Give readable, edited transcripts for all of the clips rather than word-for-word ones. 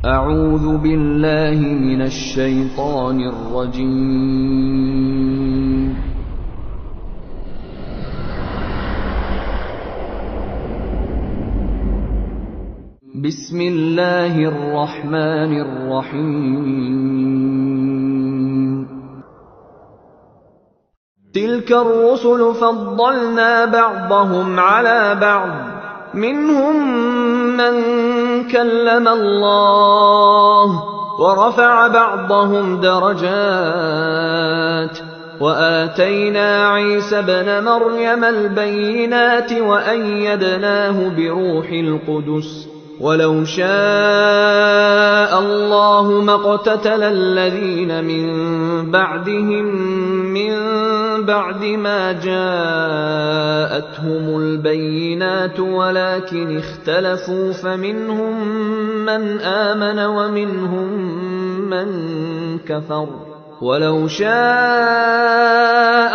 اعوذ بالله من الشیطان الرجیم. بسم الله الرحمن الرحیم. تلك الرسل فضلنا بعضهم على بعض منهم من كلم الله ورفع بعضهم درجات وآتينا عيسى ابن مريم البينات وأيدناه بروح القدس ولو شاء الله ما اقتتل الذين من بعدهم من بعد ما جاءتهم البينات ولكن اختلفوا فمنهم من آمن ومنهم من كفر ولو شاء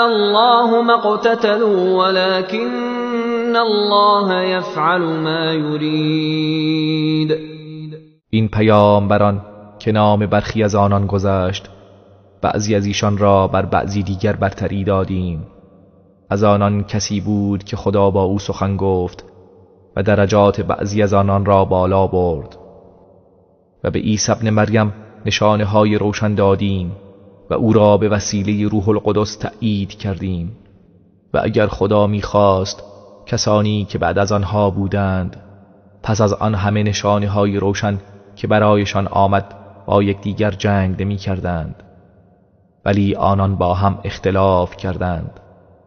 الله ما اقتتلوا ولكن الله يفعل ما يريد. این پیامبران که نام برخی از آنان گذشت، بعضی از ایشان را بر بعضی دیگر برتری دادیم. از آنان کسی بود که خدا با او سخن گفت و درجات بعضی از آنان را بالا برد و به عیسی ابن مریم نشانه های روشن دادیم و او را به وسیله روح القدس تأیید کردیم. و اگر خدا می‌خواست کسانی که بعد از آنها بودند پس از آن همه نشانه های روشن که برایشان آمد با یکدیگر جنگ نمی کردند، ولی آنان با هم اختلاف کردند.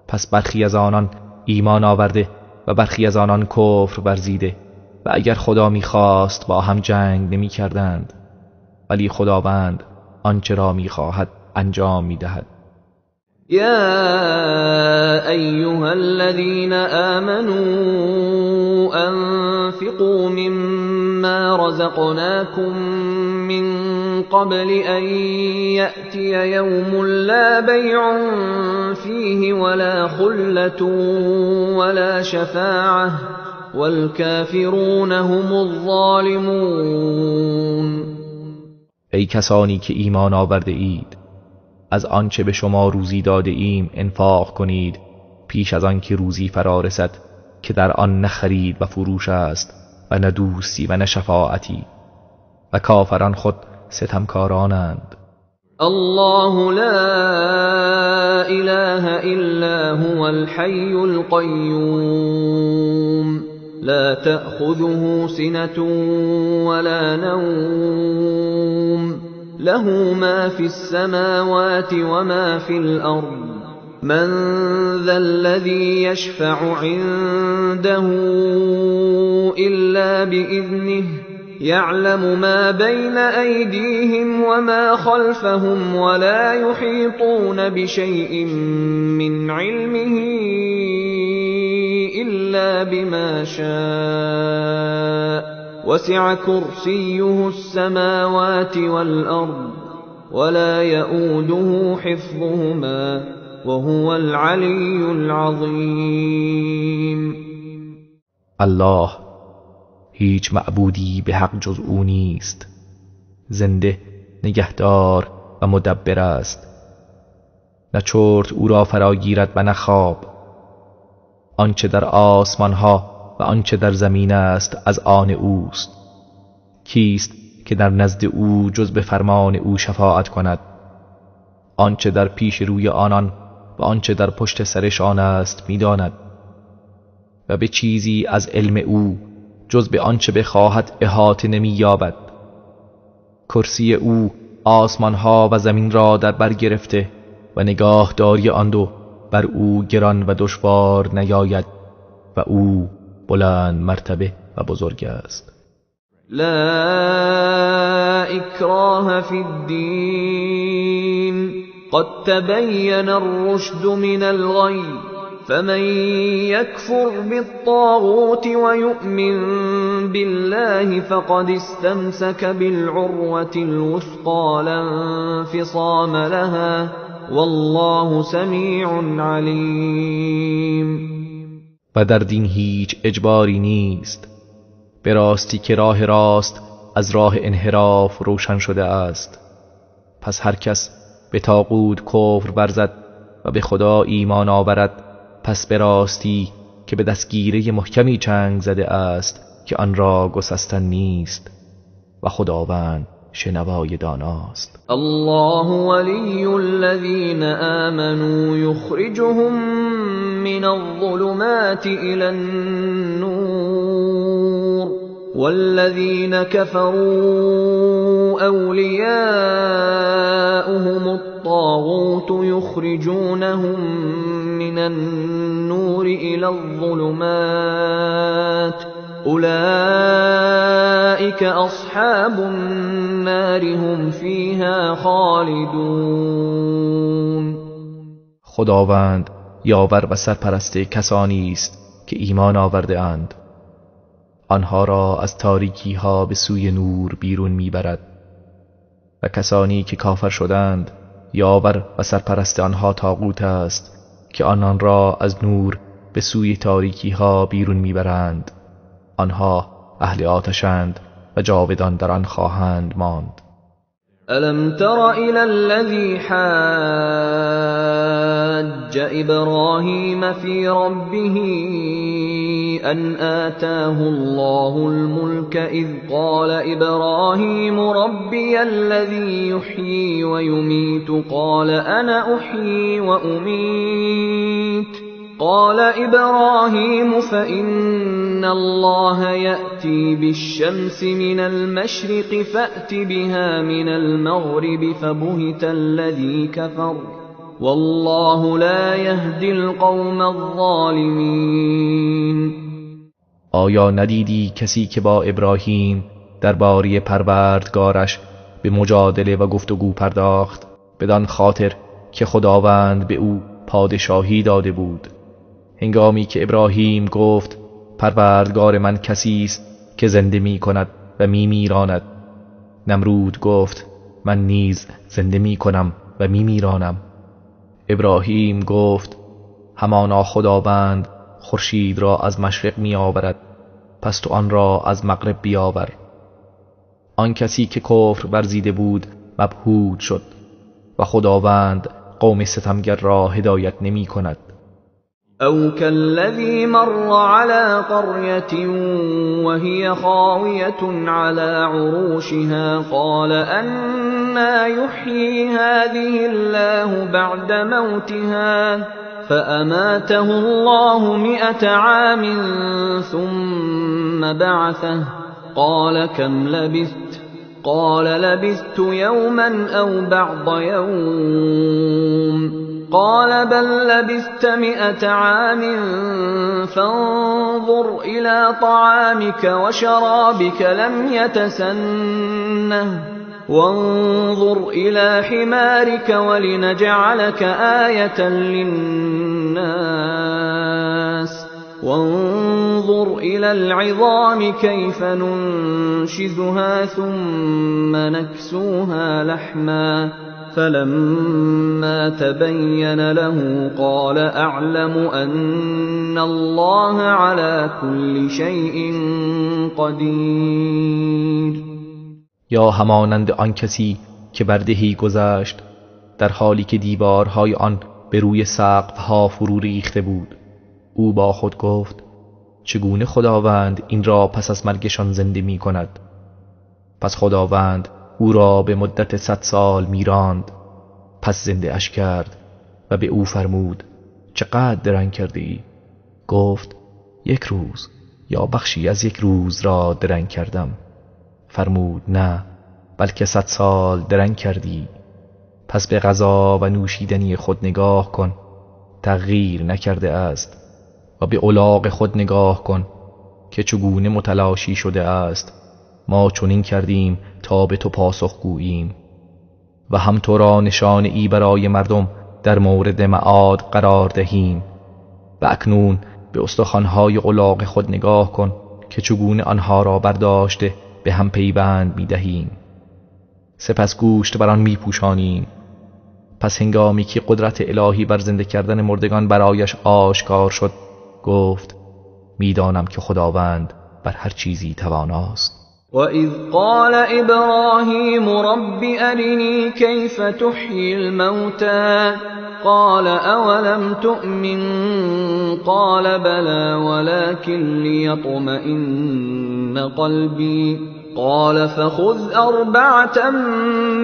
پس برخی از آنان ایمان آورده و برخی از آنان کفر ورزیده و اگر خدا می‌خواست با هم جنگ نمی کردند، ولی خداوند آنچه را می‌خواهد انجام می‌دهد. یا ایها الذین آمنوا انفقوا مما رزقناكم من قبل ان یأتی یوم لا بیع فیه ولا خلة ولا شفاعة والکافرون هم الظالمون. ای کسانی که ایمان آورده اید، از آنچه به شما روزی داده ایم انفاق کنید پیش از آن که روزی فرا رسد که در آن نه خرید و فروش است و نه دوستی و نه شفاعتی، و کافران خود ستمکارانند. الله لا اله الا هو الحی القیوم لا تأخذه سنة ولا نوم له ما في السماوات وما في الأرض من ذا الذي يشفع عنده إلا بإذنه يعلم ما بين أيديهم وما خلفهم ولا يحيطون بشيء من علمه إلا بما شاء وسع كرسيه السماوات والأرض ولا يؤوده حفظهما وهو العلي العظیم. الله هیچ معبودی به حق جز او نیست، زنده، نگهدار و مدبر است. نه چرت او را فرا گیرد و نه خواب. آنچه در آسمان ها و آنچه در زمین است از آن اوست. کیست که در نزد او جز به فرمان او شفاعت کند؟ آنچه در پیش روی آنان و آنچه در پشت سرشان است میداند و به چیزی از علم او جز به آنچه بخواهد احاطه نمییابد. کرسی او آسمانها و زمین را در بر گرفته و نگاهداری آن دو بر او گران و دشوار نیاید و او بلند مرتبه و بزرگ است. لا اکراه فی الدین قد تبین الرشد من الغی فمن يكفر بالطاغوت ويؤمن بالله فقد استمسك بالعروة الوثقى لا انفصام لها والله سمیع علیم. و در دین هیچ اجباری نیست، به راستی که راه راست از راه انحراف روشن شده است. پس هر کس به طاغوت کفر ورزد و به خدا ایمان آورد، پس به راستی که به دستگیره محکمی چنگ زده است که آن را گسستن نیست و خداوند شنوای داناست. الله ولی الذین آمنوا یخرجهم من الظلمات الى النور والذین كفروا اولیاؤهم الطاغوت یخرجونهم من النور الى الظلمات اولئک اصحاب النار هم فیها خالدون. خداوند یاور و سرپرست کسانی است که ایمان آورده اند، آنها را از تاریکی ها به سوی نور بیرون میبرد، و کسانی که کافر شدند یاور و سرپرست آنها طاغوت است که آنان را از نور به سوی تاریکی ها بیرون میبرند. آنها اهل آتشند و جاودان در آن خواهند ماند. الم تر الى الذي حاج ابراهیم فی ربه ان آتاه الله الملك اذ قال ابراهیم ربی الذي یحیی و یمیت قال انا احیی و امیت قال ابراهیم فإن الله یأتی بالشمس من المشرق فأت بها من المغرب فبهت الذی کفر والله لا یهدی القوم الظالمین. آیا ندیدی کسی که با ابراهیم درباره پروردگارش به مجادله و گفتگو پرداخت، بدان خاطر که خداوند به او پادشاهی داده بود؟ هنگامی که ابراهیم گفت پروردگار من کسی است که زنده می کند و می میراند، نمرود گفت من نیز زنده می کنم و می میرانم. ابراهیم گفت همانا خداوند خورشید را از مشرق می آورد، پس تو آن را از مغرب بیاور. آن کسی که کفر ورزیده بود مبهوت شد و خداوند قوم ستمگر را هدایت نمی کند. او كالذي مر على قرية وهي خاوية على عروشها قال أنى يحيي هذه الله بعد موتها فأماته الله 100 عام ثم بعثه قال كم لبثت قال لبثت يوما أو بعض يوم قال بل لبثت 100 عام فانظر إلى طعامك وشرابك لم يتسنه وانظر إلى حمارك ولنجعلك آية للناس وانظر إلى العظام كيف ننشزها ثم نكسوها لحما فلما تبين له قال أعلم أن الله على كل شيء قدیر. یا همانند آن کسی که بر دهی گذشت در حالی که دیوارهای آن به روی سقفها فرو ریخته بود، او با خود گفت چگونه خداوند این را پس از مرگشان زنده می کند؟ پس خداوند او را به مدت 100 سال میراند، پس زنده اش کرد و به او فرمود چقدر درنگ کرده ای؟ گفت 1 روز یا بخشی از 1 روز را درنگ کردم. فرمود نه، بلکه 100 سال درنگ کردی. پس به غذا و نوشیدنی خود نگاه کن، تغییر نکرده است، و به الاغ خود نگاه کن که چگونه متلاشی شده است. ما چنین کردیم تا به تو پاسخ گوییم و هم تو را نشانه ای برای مردم در مورد معاد قرار دهیم. و اکنون به استخوان‌های الاغ خود نگاه کن که چگونه آنها را برداشته به هم پیوند می‌دهیم، سپس گوشت بر آن می‌پوشانیم. پس هنگامی که قدرت الهی بر زنده کردن مردگان برایش آشکار شد، گفت میدانم که خداوند بر هر چیزی تواناست. وَإِذْ قَالَ إِبْرَاهِيمُ رَبِّ أَرِنِي كَيْفَ تُحْيِي الْمَوْتَى قَالَ أَوَلَمْ تُؤْمِنْ قَالَ بَلَى وَلَكِنْ لِيَطْمَئِنَّ قَلْبِي قَالَ فَخُذْ أَرْبَعَةً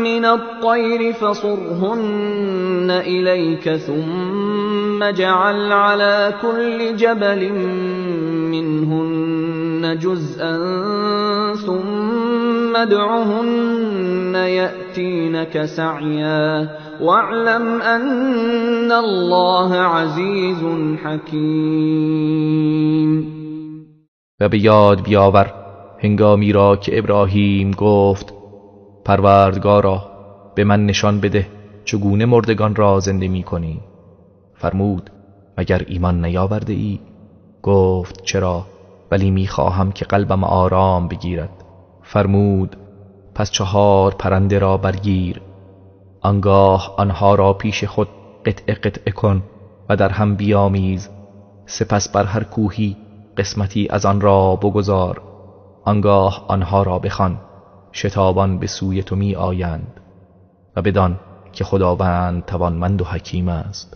مِنَ الطَّيْرِ فَصُرْهُنَّ إِلَيْكَ ثُمَّ اجْعَلْ عَلَى كُلِّ جَبَلٍ مِنْهُنَّ جُزْءًا ثُمَّ ادْعُهُنَّ يَأْتِينَكَ سَعْيًا وَاعْلَمْ أَنَّ اللَّهَ عَزِيزٌ حَكِيمٌ. و به یاد بیاور هنگامی را که ابراهیم گفت پروردگارا به من نشان بده چگونه مردگان را زنده می کنی. فرمود مگر ایمان نیاورده ای؟ گفت چرا، ولی می خواهم که قلبم آرام بگیرد. فرمود پس 4 پرنده را برگیر، آنگاه آنها را پیش خود قطعه قطعه کن و در هم بیامیز، سپس بر هر کوهی قسمتی از آن را بگذار، آنگاه آنها را بخوان، شتابان به سوی تو می آیند و بدان که خداوند توانمند و حکیم است.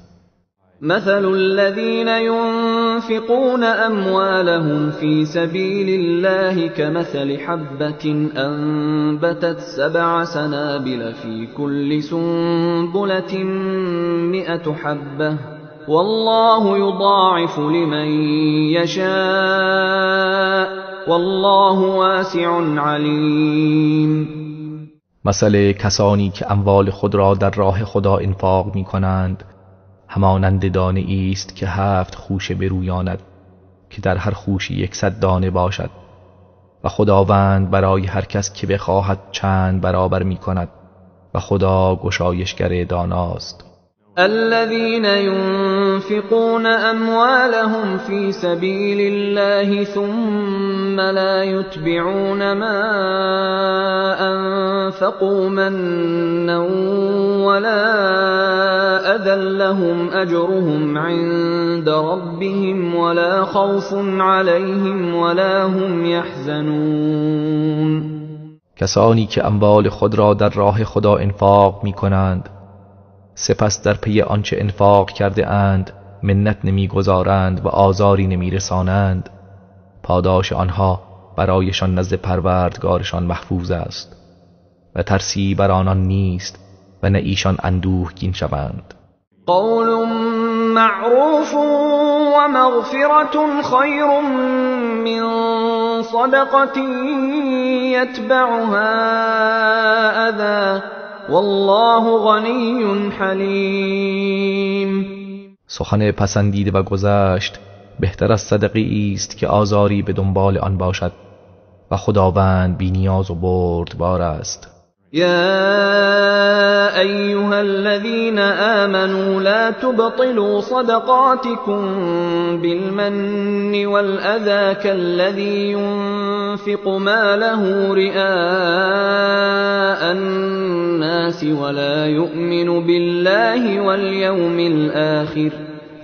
مثل الذين ينفقون أموالهم في سبيل الله كمثل حبة أنبتت 7 سنابل في كل سنبلة 100 حبة والله يضاعف لمن يشاء والله واسع علیم. مثل کسانی که اموال خود را در راه خدا انفاق می کنند همانند دانه ای است که 7 خوشه برویاند که در هر خوشه 100 دانه باشد و خداوند برای هر کس که بخواهد چند برابر می کند و خدا گشایشگر داناست. الذين ينفقون أموالهم في سبيل الله ثم لا يتبعون ما أنفقوا منا ولا أذى لهم أجرهم عند ربهم ولا خوف عليهم ولا هم يحزنون. کسانی که اموال خود را در راه خدا انفاق می کنند سپس در پی آنچه انفاق کرده اند منت نمیگذارند و آزاری نمیرسانند، پاداش آنها برایشان نزد پروردگارشان محفوظ است و ترسی بر آنان نیست و نه ایشان اندوهگین شوند. قول معروف و مغفرة خیر من صدقة یتبعها اذی والله غنی حلیم. سخن پسندیده و گذشت بهتر از صدقه است که آزاری به دنبال آن باشد و خداوند بی نیاز و بردبار است. یا ایها الذین آمنوا لا تبطلوا صدقاتكم بالمن والأذى كالذي ينفق ماله رئاء الناس ولا يؤمن بالله واليوم الآخر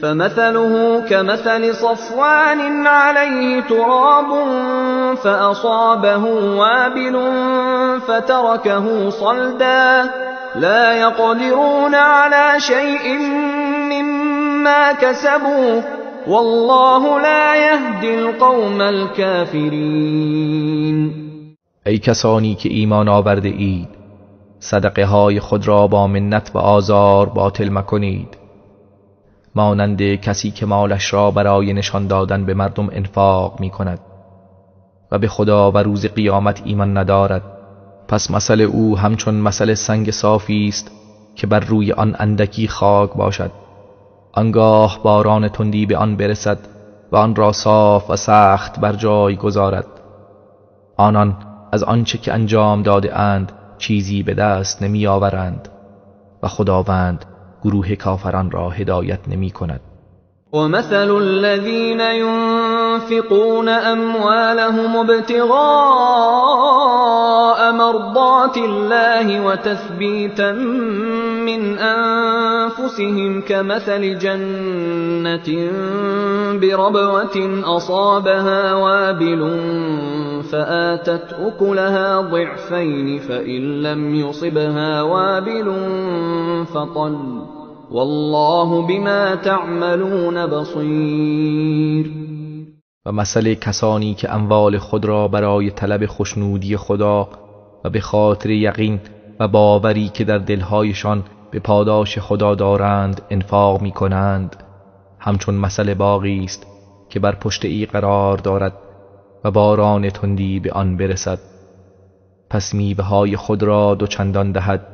فمثله كمثل صفوان عليه تراب فأصابه وابل فتركه صلدا لا يقدرون على شيء مما كسبوا والله لا يهدي القوم الكافرين. ای کسانی که ایمان آورده اید، صدقه های خود را با منت و آزار باطل مکنید، مانند کسی که مالش را برای نشان دادن به مردم انفاق می کند و به خدا و روز قیامت ایمان ندارد. پس مثل او همچون مثل سنگ صافی است که بر روی آن اندکی خاک باشد، آنگاه باران تندی به آن برسد و آن را صاف و سخت بر جای گذارد. آنان از آنچه که انجام داده اند چیزی به دست نمی آورند و خداوند گروه کافران را هدایت نمی کند. ومثل الذين ينفقون أموالهم ابتغاء مرضات الله وتثبيتا من أنفسهم كمثل جنة بربوة أصابها وابل فآتت أكلها ضعفين فإن لم يصبها وابل فطل والله بما تعملون بصیر. و مثل کسانی که اموال خود را برای طلب خوشنودی خدا و به خاطر یقین و باوری که در دلهایشان به پاداش خدا دارند انفاق می کنند، همچون مثل باغی است که بر پشت ای قرار دارد و باران تندی به آن برسد، پس میوه های خود را دوچندان دهد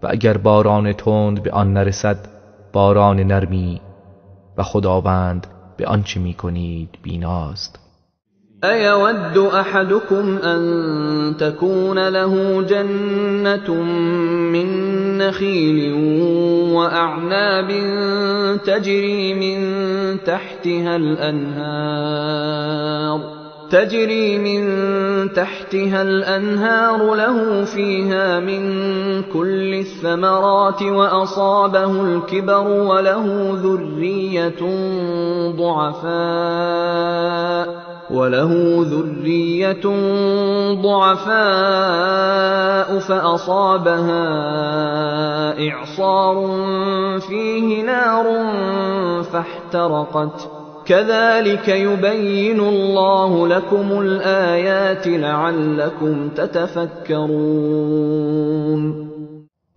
و اگر باران تند به آن نرسد باران نرمی، و خداوند به آنچه می کنید بیناست. أَيَوَدُّ أَحَدُكُمْ أَن تَكُونَ لَهُ جَنَّةٌ مِّن نَّخِيلٍ وَأَعْنَابٍ تَجْرِي مِن تَحْتِهَا الْأَنْهَارُ لَهُ فِيهَا مِن كُلِّ الثَّمَرَاتِ وَأَصَابَهُ الْكِبَرُ وَلَهُ ذُرِّيَّةٌ ضُعَفَاءُ فَأَصَابَهَا إِعْصَارٌ فِيهِ نَارٌ فَاحْتَرَقَتْ كَذَلِكَ يُبَيِّنُ اللَّهُ لَكُمُ الْآيَاتِ لَعَلَّكُمْ تَتَفَكَّرُونَ.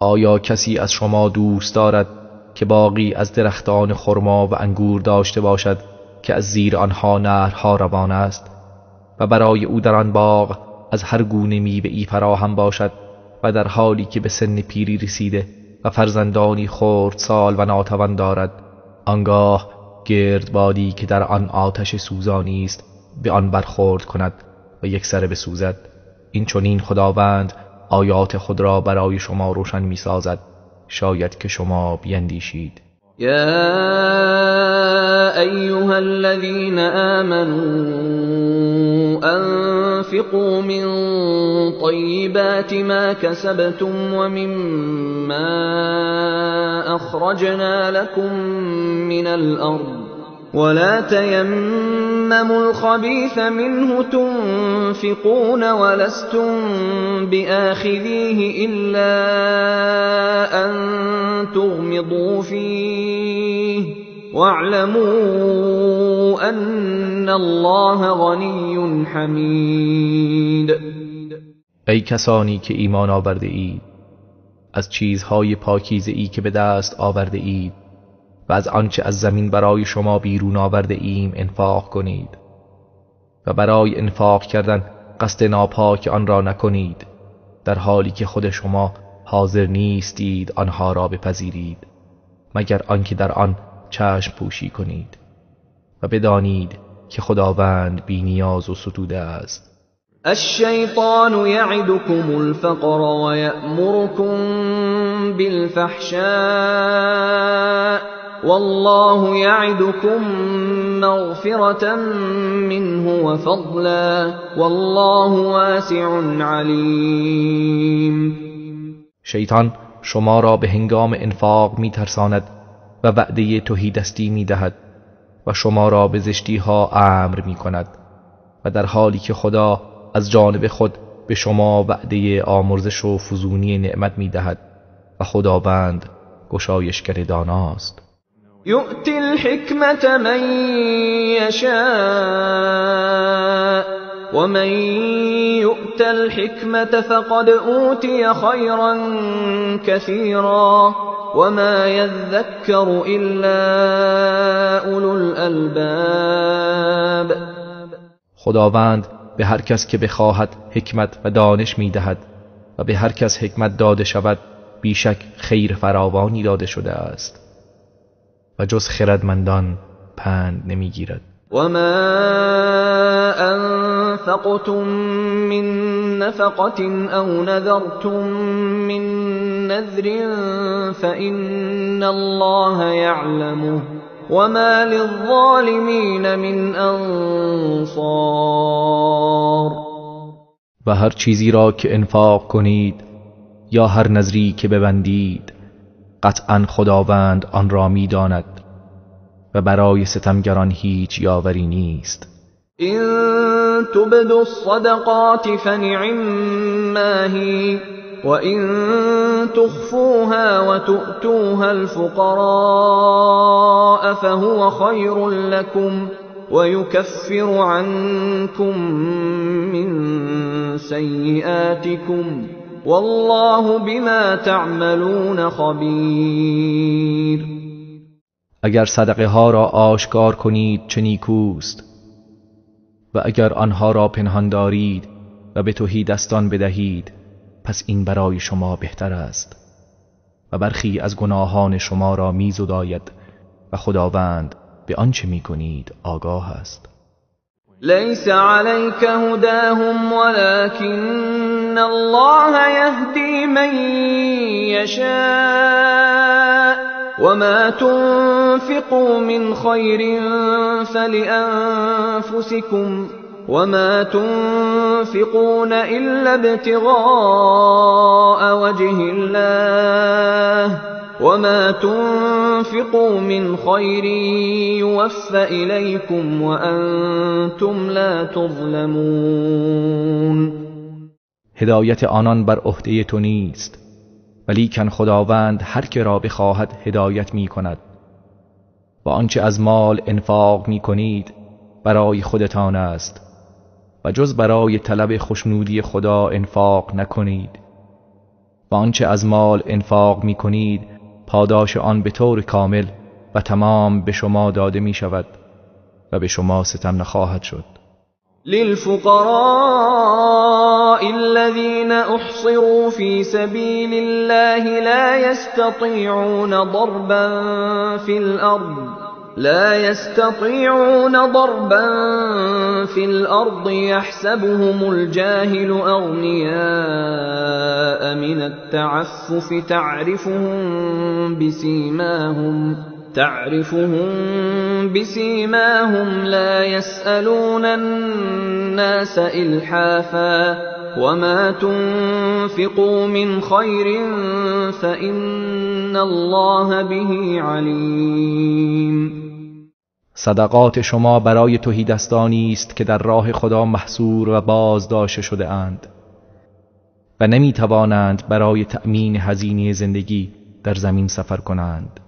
آیا کسی از شما دوست دارد که باغی از درختان خرما و انگور داشته باشد که از زیر آنها نهرها روان است و برای او در آن باغ از هر گونه میوه‌ای فراهم باشد و در حالی که به سن پیری رسیده و فرزندانی خردسال و ناتوان دارد، آنگاه گردبادی که در آن آتش سوزانی است به آن برخورد کند و یک سره بسوزد؟ این چنین خداوند آیات خود را برای شما روشن می‌سازد، شاید که شما بیندیشید. یا ایها الذین آمنوا انفقوا من طیبات ما کسبتم ومما اخرجنا لكم من الارض ولا تيمموا الخبيث منه تنفقون ولستم بآخذيه إلا أن تغمضوا فيه واعلموا أن الله غني حمید. ای کسانی که ایمان آورده اید، از چیزهای پاکیزه ای که به دست آورده اید و از آنچه از زمین برای شما بیرون آورده ایم انفاق کنید و برای انفاق کردن قصد ناپاک آن را نکنید، در حالی که خود شما حاضر نیستید آنها را بپذیرید، مگر آنکه در آن چشم پوشی کنید و بدانید که خداوند بی نیاز و ستوده است. الشیطان یعدکم الفقر ویأمرکم بالفحشاء والله یعدکم مغفرة منه وفضلا والله واسع علیم. شیطان شما را به هنگام انفاق میترساند و وعده تهیدستی میدهد و شما را به زشتی ها امر میکند و در حالی که خدا از جانب خود به شما وعده آمرزش و فزونی نعمت میدهد و خداوند گشایشگر داناست. یؤتی الحکمة من یشاء ومن یؤت الحکمة فقد اوتی خیرا کثیرا وما یذکر الا اولو الالباب. خداوند به هر کس که بخواهد حکمت و دانش میدهد و به هر کس حکمت داده شود بیشک خیر فراوانی داده شده است و جز خردمندان پند نمیگیرد. و ما انفقتم من نفقة او نذرتم من نذر فإن الله يعلمه وما للظالمین من انصار. و هر چیزی را که انفاق کنید یا هر نذری که ببندید قطعا خداوند آن را میداند و برای ستمگران هیچ یاوری نیست. این تبدوا الصدقات فنعما هی وَإِن تُخْفُوهَا وَتُؤْتُوهَا الْفُقَرَاءَ فَهُوَ خَيْرٌ لَكُمْ وَيُكَفِّرُ عَنكُم مِّن سَيِّئَاتِكُمْ وَاللَّهُ بِمَا تَعْمَلُونَ خَبِيرٌ. اگر صدقه ها را آشکار کنید چه نیکوست، و اگر آنها را پنهان دارید و به تهی دستان بدهید پس این برای شما بهتر است و برخی از گناهان شما را می‌زداید و خداوند به آنچه می‌کنید آگاه است. لیس علیک هداهم ولکن الله یهدی من یشاء وما تنفقوا من خیر فلأنفسکم وما تنفقون إلا ابتغاء وجه الله وما تنفقوا من خير يوف إليكم وأنتم لا تظلمون. هدایت آنان بر عهده تو نیست، ولیکن خداوند هر که را بخواهد هدایت می کند. و آنچه از مال انفاق می کنید برای خودتان است و جز برای طلب خوشنودی خدا انفاق نکنید. و آنچه از مال انفاق می کنید پاداش آن به طور کامل و تمام به شما داده می شود و به شما ستم نخواهد شد. للفقراء الذين احصروا في سبيل الله لا يستطيعون ضربا في الأرض يحسبهم الجاهل أغنياء من التعفف تعرفهم بسيماهم لا يسألون الناس إلحافا وما تنفقوا من خير فإن الله به عليم. صدقات شما برای تهیدستانی است که در راه خدا محصور و بازداشته شده اند و نمی توانند برای تأمین هزینه زندگی در زمین سفر کنند.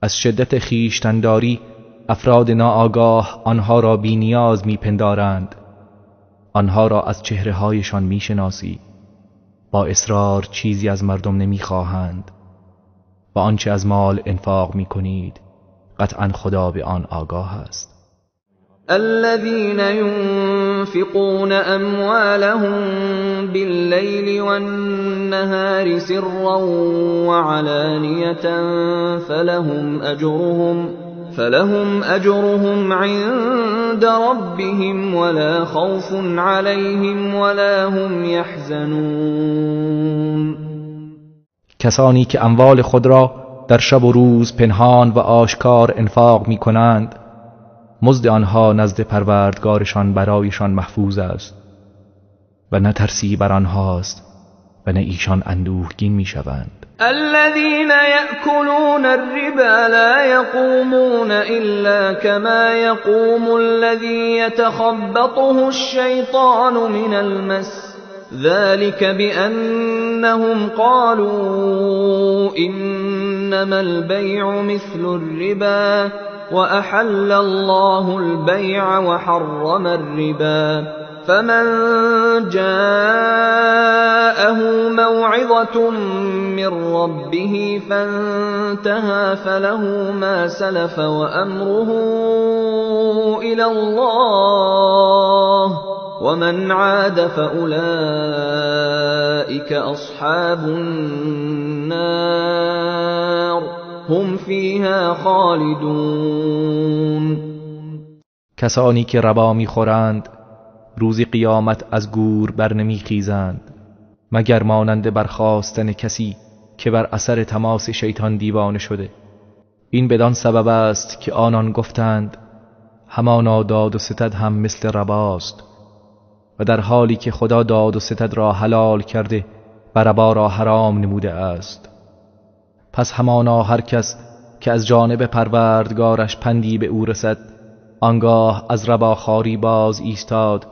از شدت خویشتنداری افراد ناآگاه آنها را بی نیاز می پندارند. آنها را از چهره هایشان می شناسی. با اصرار چیزی از مردم نمی خواهند و آنچه از مال انفاق می کنید قطعا خدا به آن آگاه است. الذين ينفقون أموالهم بالليل والنهار سرا وعلانية فلهم أجرهم عند ربهم ولا خوف عليهم ولا هم يحزنون. کسانی که اموال خود را در شب و روز پنهان و آشکار انفاق می کنند مزد آنها نزد پروردگارشان برایشان محفوظ است و نه ترسی بر آنهاست و نه ایشان اندوهگین می شوند. الذين يأكلون الربا لا يقومون إلا كما يقوم الذي يتخبطه الشيطان من المس ذلك بأنهم قالوا إنما البيع مثل الربا وأحل الله البيع وحرم الربا فمن جاءه موعظة من ربه فانتهى فله ما سلف وأمره إلى الله ومن عاد فأولئك أصحاب النار هم فيها خالدون. کسانی که ربا میخورند روز قیامت از گور بر نمیخیزند مگر مانند برخاستن کسی که بر اثر تماس شیطان دیوانه شده. این بدان سبب است که آنان گفتند همانا داد و ستد هم مثل رباست، و در حالی که خدا داد و ستد را حلال کرده و ربا را حرام نموده است. پس همانا هر کس که از جانب پروردگارش پندی به او رسد، آنگاه از رباخواری باز ایستاد،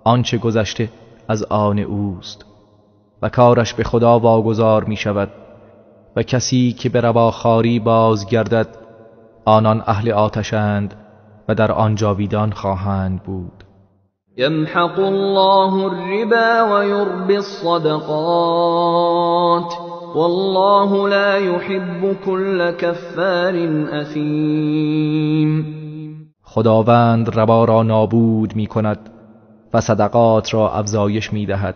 آنچه گذشته از آن اوست و کارش به خدا واگذار می شود. و کسی که به رباخواری باز گردد، آنان اهل آتشند و در آن جاویدان خواهند بود. یمحق الله الربا و یربی الصدقات والله لا يحب كل كفار اثیم. خداوند ربا را نابود می کند و صدقات را افزایش می دهد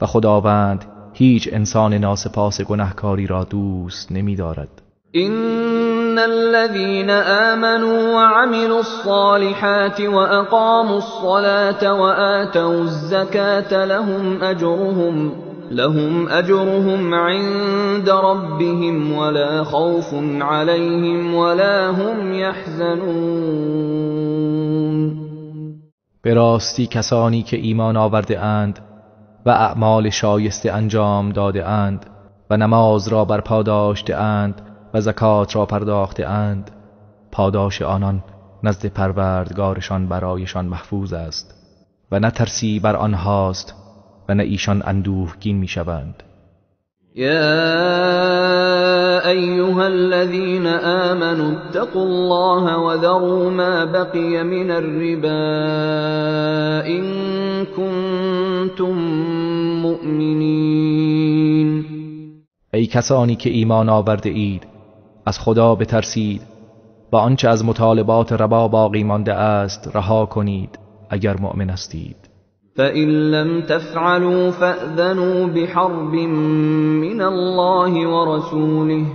و خداوند هیچ انسان ناسپاس گنهکاری را دوست نمی دارد. إن الذين آمنوا وعملوا الصالحات وأقاموا الصلاة وآتوا الزكاة لهم أجرهم عند ربهم ولا خوف عليهم ولا هم يحزنون. به راستی کسانی که ایمان آورده اند و اعمال شایسته انجام داده اند و نماز را برپا داشته اند و زکات را پرداخته اند، پاداش آنان نزد پروردگارشان برایشان محفوظ است و نه ترسی بر آنهاست و نه ایشان اندوهگین میشوند. یا ایها الذین آمنوا اتقوا الله وذروا ما بقی من الربا ان کنتم مؤمنین. ای کسانی که ایمان آورده اید، از خدا بترسید و آنچه از مطالبات ربا باقی مانده است رها کنید اگر مؤمن هستید. فَإِن لَّمْ تَفْعَلُوا فَأْذَنُوا بِحَرْبٍ مِّنَ اللَّهِ وَرَسُولِهِ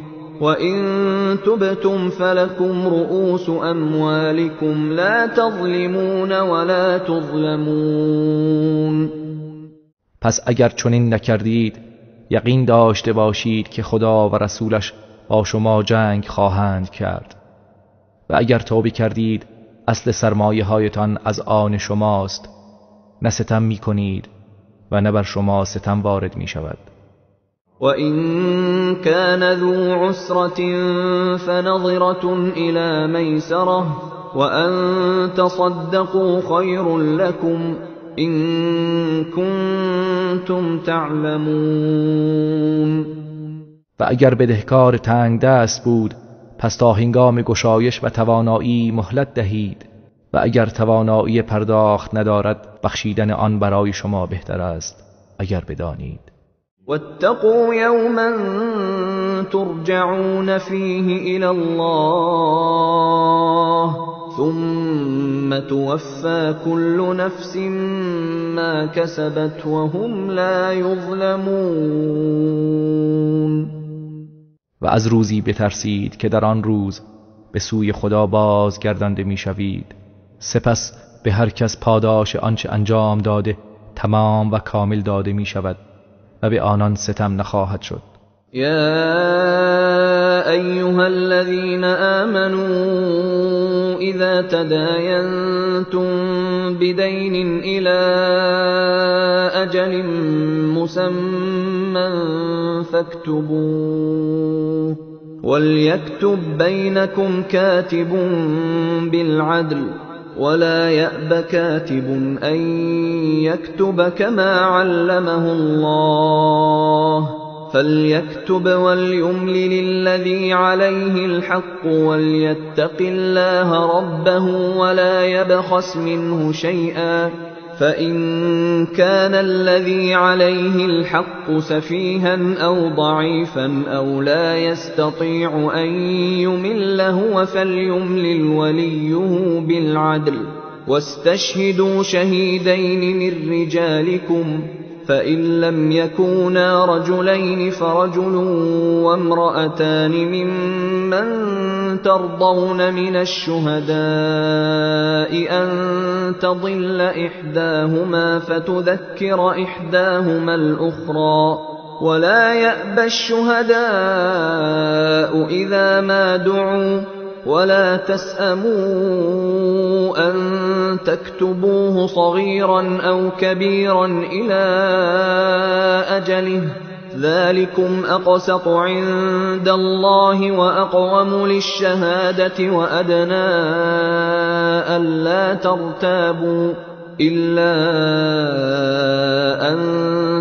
وَإِن تُبْتُمْ فَلَكُمْ رُءُوسُ أَمْوَالِكُمْ لَا تَظْلِمُونَ وَلَا تُظْلَمُونَ. پس اگر چنین نکردید، یقین داشته باشید که خدا و رسولش با شما جنگ خواهند کرد، و اگر توبه کردید اصل سرمایه هایتان از آن شماست، نه ستم می کنید و نه بر شما ستم وارد می شود. و این کان ذو عسرة فنظرة الى میسرة وان تصدقوا خیر لكم إن کنتم تعلمون. و اگر بدهکار تنگ دست بود، پس تا هنگام گشایش و توانایی مهلت دهید، و اگر توانایی پرداخت ندارد، بخشیدن آن برای شما بهتر است اگر بدانید. واتقوا یوما ترجعون فیه الی الله ثم توفى كل نفس ما كسبت وهم لا يظلمون. و از روزی بترسید که در آن روز به سوی خدا بازگردانده میشوید، سپس به هر کس پاداش آنچه انجام داده تمام و کامل داده می شود و به آنان ستم نخواهد شد. یا ایها الذین آمنوا اذا تداینتم بدین الى اجل مسمى فاكتبوه وليكتب بینکم کاتب بالعدل ولا يأب كاتب أن يكتب كما علمه الله فليكتب وليملل الذي عليه الحق وليتق الله ربه ولا يبخس منه شيئا فإن كان الذي عليه الحق سفيها أو ضعيفا أو لا يستطيع أن يمل هو فليملل وليه بالعدل واستشهدوا شهيدين من رجالكم فإن لم يكونا رجلين فرجل وامرأتان ممن ترضون من الشهداء أن تضل إحداهما فتذكر إحداهما الأخرى ولا يأبى الشهداء إذا ما دعوا ولا تسأموا أن تكتبوه صغيرا أو كبيرا إلى أجله ذلكم أقسط عند الله وأقوم للشهادة وأدنى ألا ترتابوا إلا أن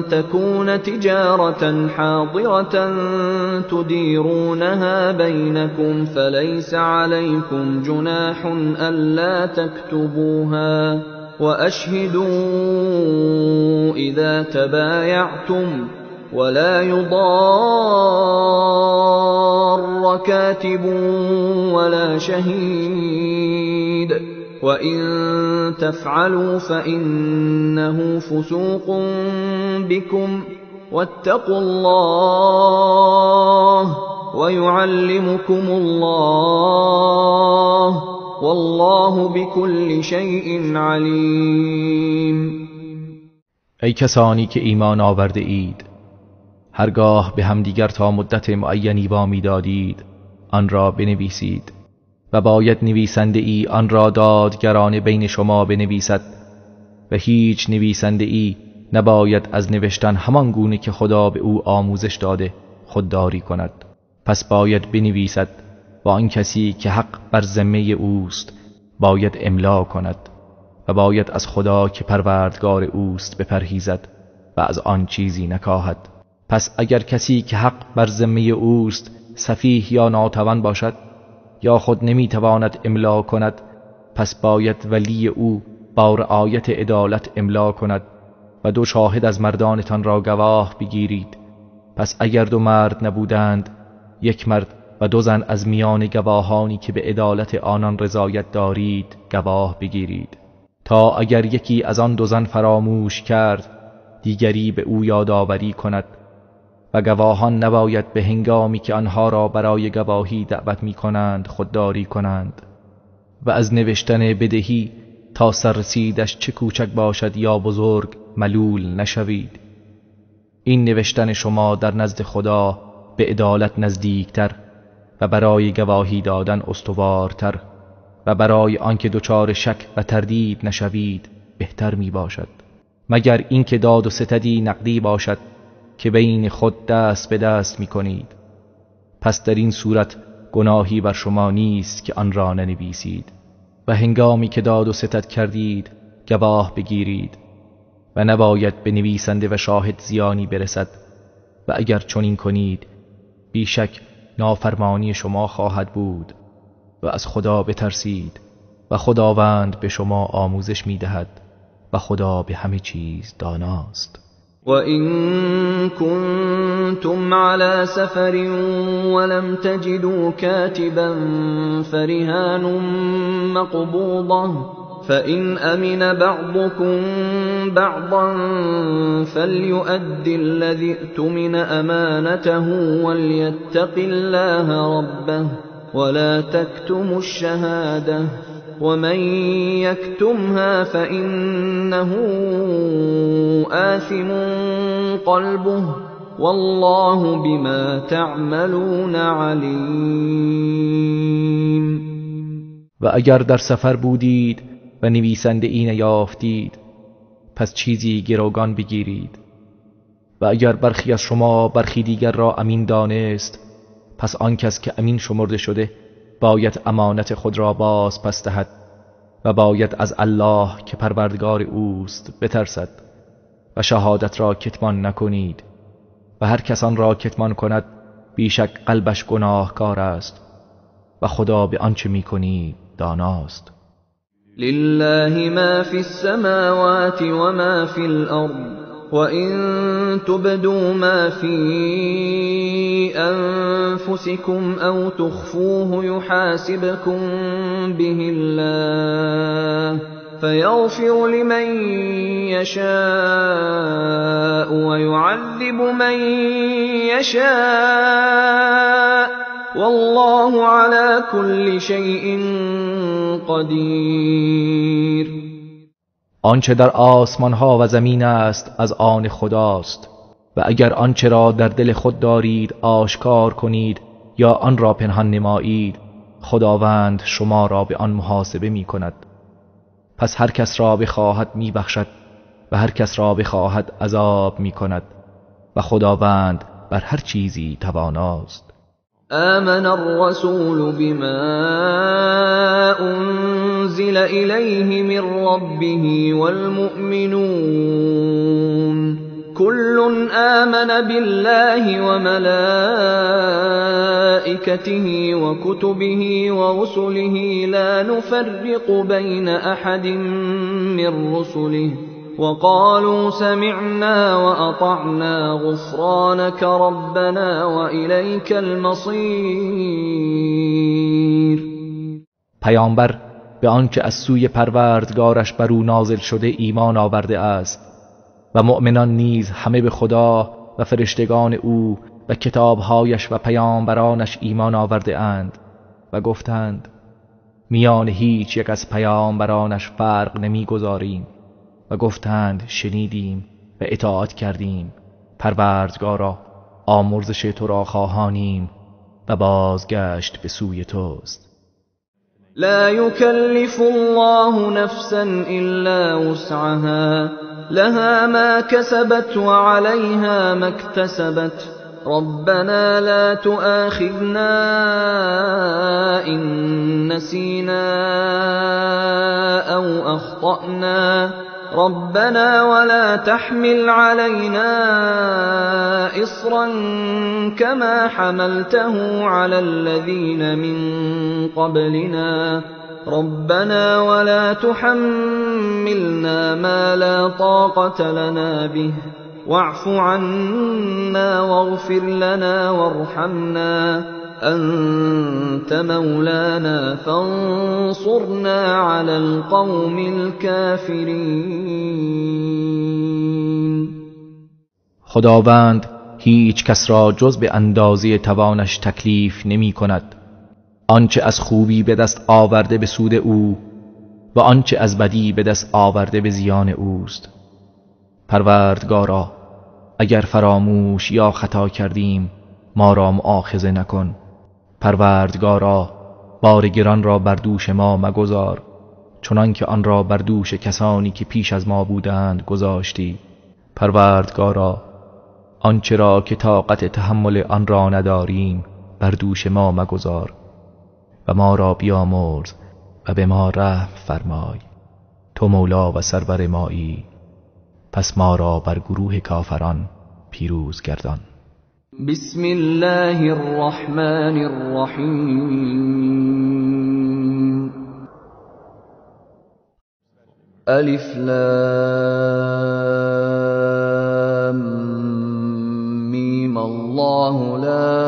تكون تجارة حاضرة تديرونها بينكم فليس عليكم جناح ألا تكتبوها وأشهدوا إذا تبايعتم ولا يضار كاتب ولا شهيد وإن تفعلوا فإنه فسوق بكم واتقوا الله ويعلمكم الله والله بكل شيء عليم. ای کسانی که ایمان آورده اید، هرگاه به همدیگر تا مدت معینی وامی دادید آن را بنویسید و باید نویسنده ای آن را دادگرانه بین شما بنویسد و هیچ نویسنده ای نباید از نوشتن همان گونه که خدا به او آموزش داده خودداری کند. پس باید بنویسد و آن کسی که حق بر ذمه اوست باید املا کند و باید از خدا که پروردگار اوست بپرهیزد و از آن چیزی نکاهد. پس اگر کسی که حق بر ذمه اوست سفیه یا ناتوان باشد یا خود نمیتواند املا کند، پس باید ولی او با رعایت عدالت املا کند و دو شاهد از مردانتان را گواه بگیرید. پس اگر دو مرد نبودند، یک مرد و دو زن از میان گواهانی که به عدالت آنان رضایت دارید گواه بگیرید، تا اگر یکی از آن دو زن فراموش کرد دیگری به او یادآوری کند. و گواهان نباید به هنگامی که آنها را برای گواهی دعوت می کنند خودداری کنند و از نوشتن بدهی تا سررسیدش چه کوچک باشد یا بزرگ ملول نشوید. این نوشتن شما در نزد خدا به عدالت نزدیکتر و برای گواهی دادن استوارتر و برای آنکه دچار شک و تردید نشوید بهتر می باشد، مگر اینکه داد و ستدی نقدی باشد که بین خود دست به دست می کنید. پس در این صورت گناهی بر شما نیست که آن را ننویسید و هنگامی که داد و ستد کردید گواه بگیرید و نباید به نویسنده و شاهد زیانی برسد و اگر چنین کنید بیشک نافرمانی شما خواهد بود و از خدا بترسید و خداوند به شما آموزش می دهد و خدا به همه چیز داناست. وَإِن كُنتُمْ عَلَى سَفَرٍ وَلَمْ تَجِدُوا كَاتِبًا فَرِهَانٌ مَّقْبُوضَةٌ فَإِنْ أَمِنَ بَعْضُكُمْ بَعْضًا فَلْيُؤَدِّ الَّذِي اؤْتُمِنَ أَمَانَتَهُ وَلْيَتَّقِ اللَّهَ رَبَّهُ وَلَا تَكْتُمُوا الشَّهَادَةَ وَمَنْ يَكْتُمْهَا فَإِنَّهُ آثِمٌ قَلْبُهُ وَاللَّهُ بِمَا تَعْمَلُونَ عَلِيمٌ. و اگر در سفر بودید و نویسنده ای نیافتید پس چیزی گروگان بگیرید و اگر برخی از شما برخی دیگر را امین دانست پس آن کس که امین شمرده شده باید امانت خود را باز پس دهد و باید از الله که پروردگار اوست بترسد و شهادت را کتمان نکنید و هر کس آن را کتمان کند بیشک قلبش گناهکار است و خدا به آنچه میکنید داناست. لله ما فی السماوات و ما فی الارض وَإِن تُبْدُوا مَا فِي أَنفُسِكُمْ أَوْ تُخْفُوهُ يُحَاسِبْكُم بِهِ اللَّهُ فَيَغْفِرُ لِمَن يَشَاءُ وَيُعَذِّبُ مَن يَشَاءُ وَاللَّهُ عَلَى كُلِّ شَيْءٍ قَدِيرٌ. آنچه در آسمان ها و زمین است از آن خداست و اگر آنچه را در دل خود دارید آشکار کنید یا آن را پنهان نمایید، خداوند شما را به آن محاسبه می کند. پس هر کس را بخواهد می بخشد و هر کس را بخواهد عذاب می کند و خداوند بر هر چیزی تواناست. آمن الرسول بما أنزل إليه من ربه والمؤمنون كل آمن بالله وملائكته وكتبه ورسله لا نفرق بين أحد من رسله وقالوا سمعنا وأطعنا غفرانك ربنا وإليك المصير. پیامبر به آنچه از سوی پروردگارش بر او نازل شده ایمان آورده است و مؤمنان نیز همه به خدا و فرشتگان او و کتابهایش و پیامبرانش ایمان آورده اند و گفتند میان هیچ یک از پیامبرانش فرق نمیگذاریم و گفتند شنیدیم و اطاعت کردیم، پروردگارا آمرزش تو را خواهانیم و بازگشت به سوی توست. لا يكلف الله نفسا إلا وسعها لها ما كسبت وعليها ما اكتسبت ربنا لا تؤاخذنا إن نسينا أو أخطأنا ربنا ولا تحمل علينا إصرا كما حملته على الذين من قبلنا ربنا ولا تحملنا ما لا طاقة لنا به واعف عنا واغفر لنا وارحمنا أنت مولانا فانصرنا على القوم الكافرين. خداوند هیچ کس را جز به اندازه توانش تکلیف نمی کند. آنچه از خوبی به دست آورده به سود او و آنچه از بدی به دست آورده به زیان اوست. پروردگارا اگر فراموش یا خطا کردیم ما را مؤاخذه نکن. پروردگارا بار گران را بر دوش ما مگذار، چنان که آن را بر دوش کسانی که پیش از ما بودند گذاشتی. پروردگارا آنچه را که طاقت تحمل آن را نداریم بر دوش ما مگذار و ما را بیامرز و به ما رحم فرمای. تو مولا و سرور مایی، پس ما را بر گروه کافران پیروز گردان. بسم الله الرحمن الرحیم. الف لام میم. الله لا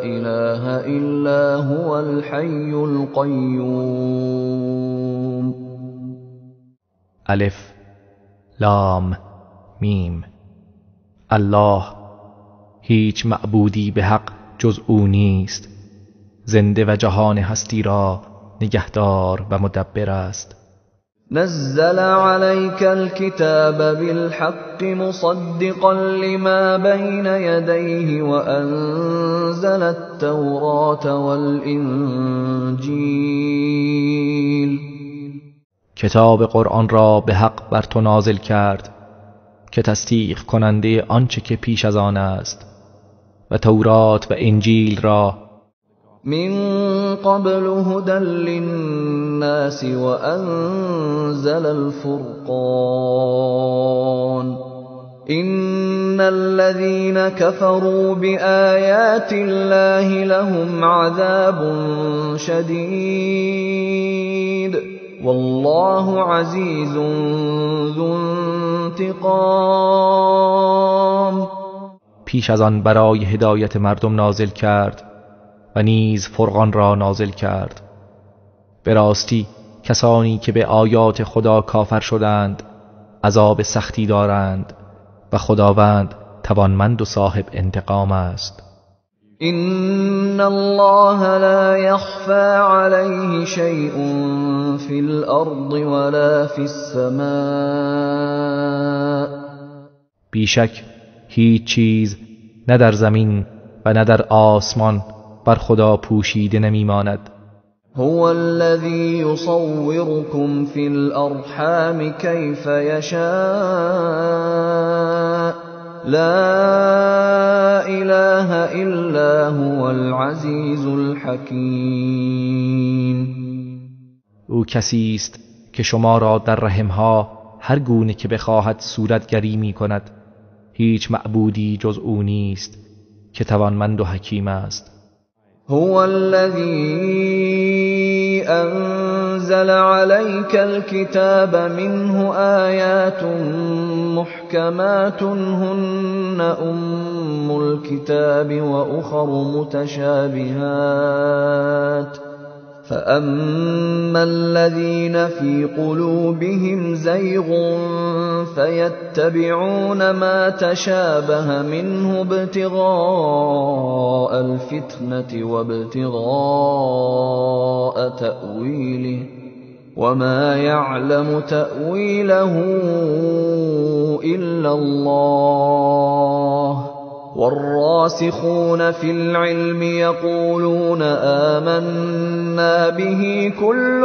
اله الا هو الحی القیوم. الف لام میم. الله، هیچ معبودی به حق جز او نیست، زنده و جهان هستی را نگهدار و مدبر است. نزل عليك الكتاب بالحق مصدقا لما بين يديه وأنزل التوراة والإنجیل. کتاب قرآن را به حق بر تو نازل کرد که تصدیق کننده آنچه که پیش از آن است و تورات و انجیل را. من قبل هدى للناس وأنزل الفرقان إن الذين كفروا بآيات الله لهم عذاب شديد والله عزيز ذو انتقام. پیش از آن برای هدایت مردم نازل کرد و نیز فرقان را نازل کرد. به راستی کسانی که به آیات خدا کافر شدند عذاب سختی دارند و خداوند توانمند و صاحب انتقام است. إن الله لا يخفى عليه شيء في الأرض ولا في السماء. بیشک هیچ چیز نه در زمین و نه در آسمان بر خدا پوشیده نمیماند. هو الذي يصوركم في الأرحام كيف يشاء لا إله إلا هو العزيز الحكيم. او کسی است که شما را در رحمها هر گونه که بخواهد صورتگری می کند. هیچ معبودی جز او نیست که توانمند و حکیم است. هو الذي أنزل عليك الكتاب منه آيات محكمات هن أم الكتاب وأخر متشابهات فأما الذين في قلوبهم زيغ فيتبعون ما تشابه منه ابتغاء الفتنة وابتغاء تأويله وما يعلم تأويله إلا الله والراسخون في العلم يقولون آمنا به كل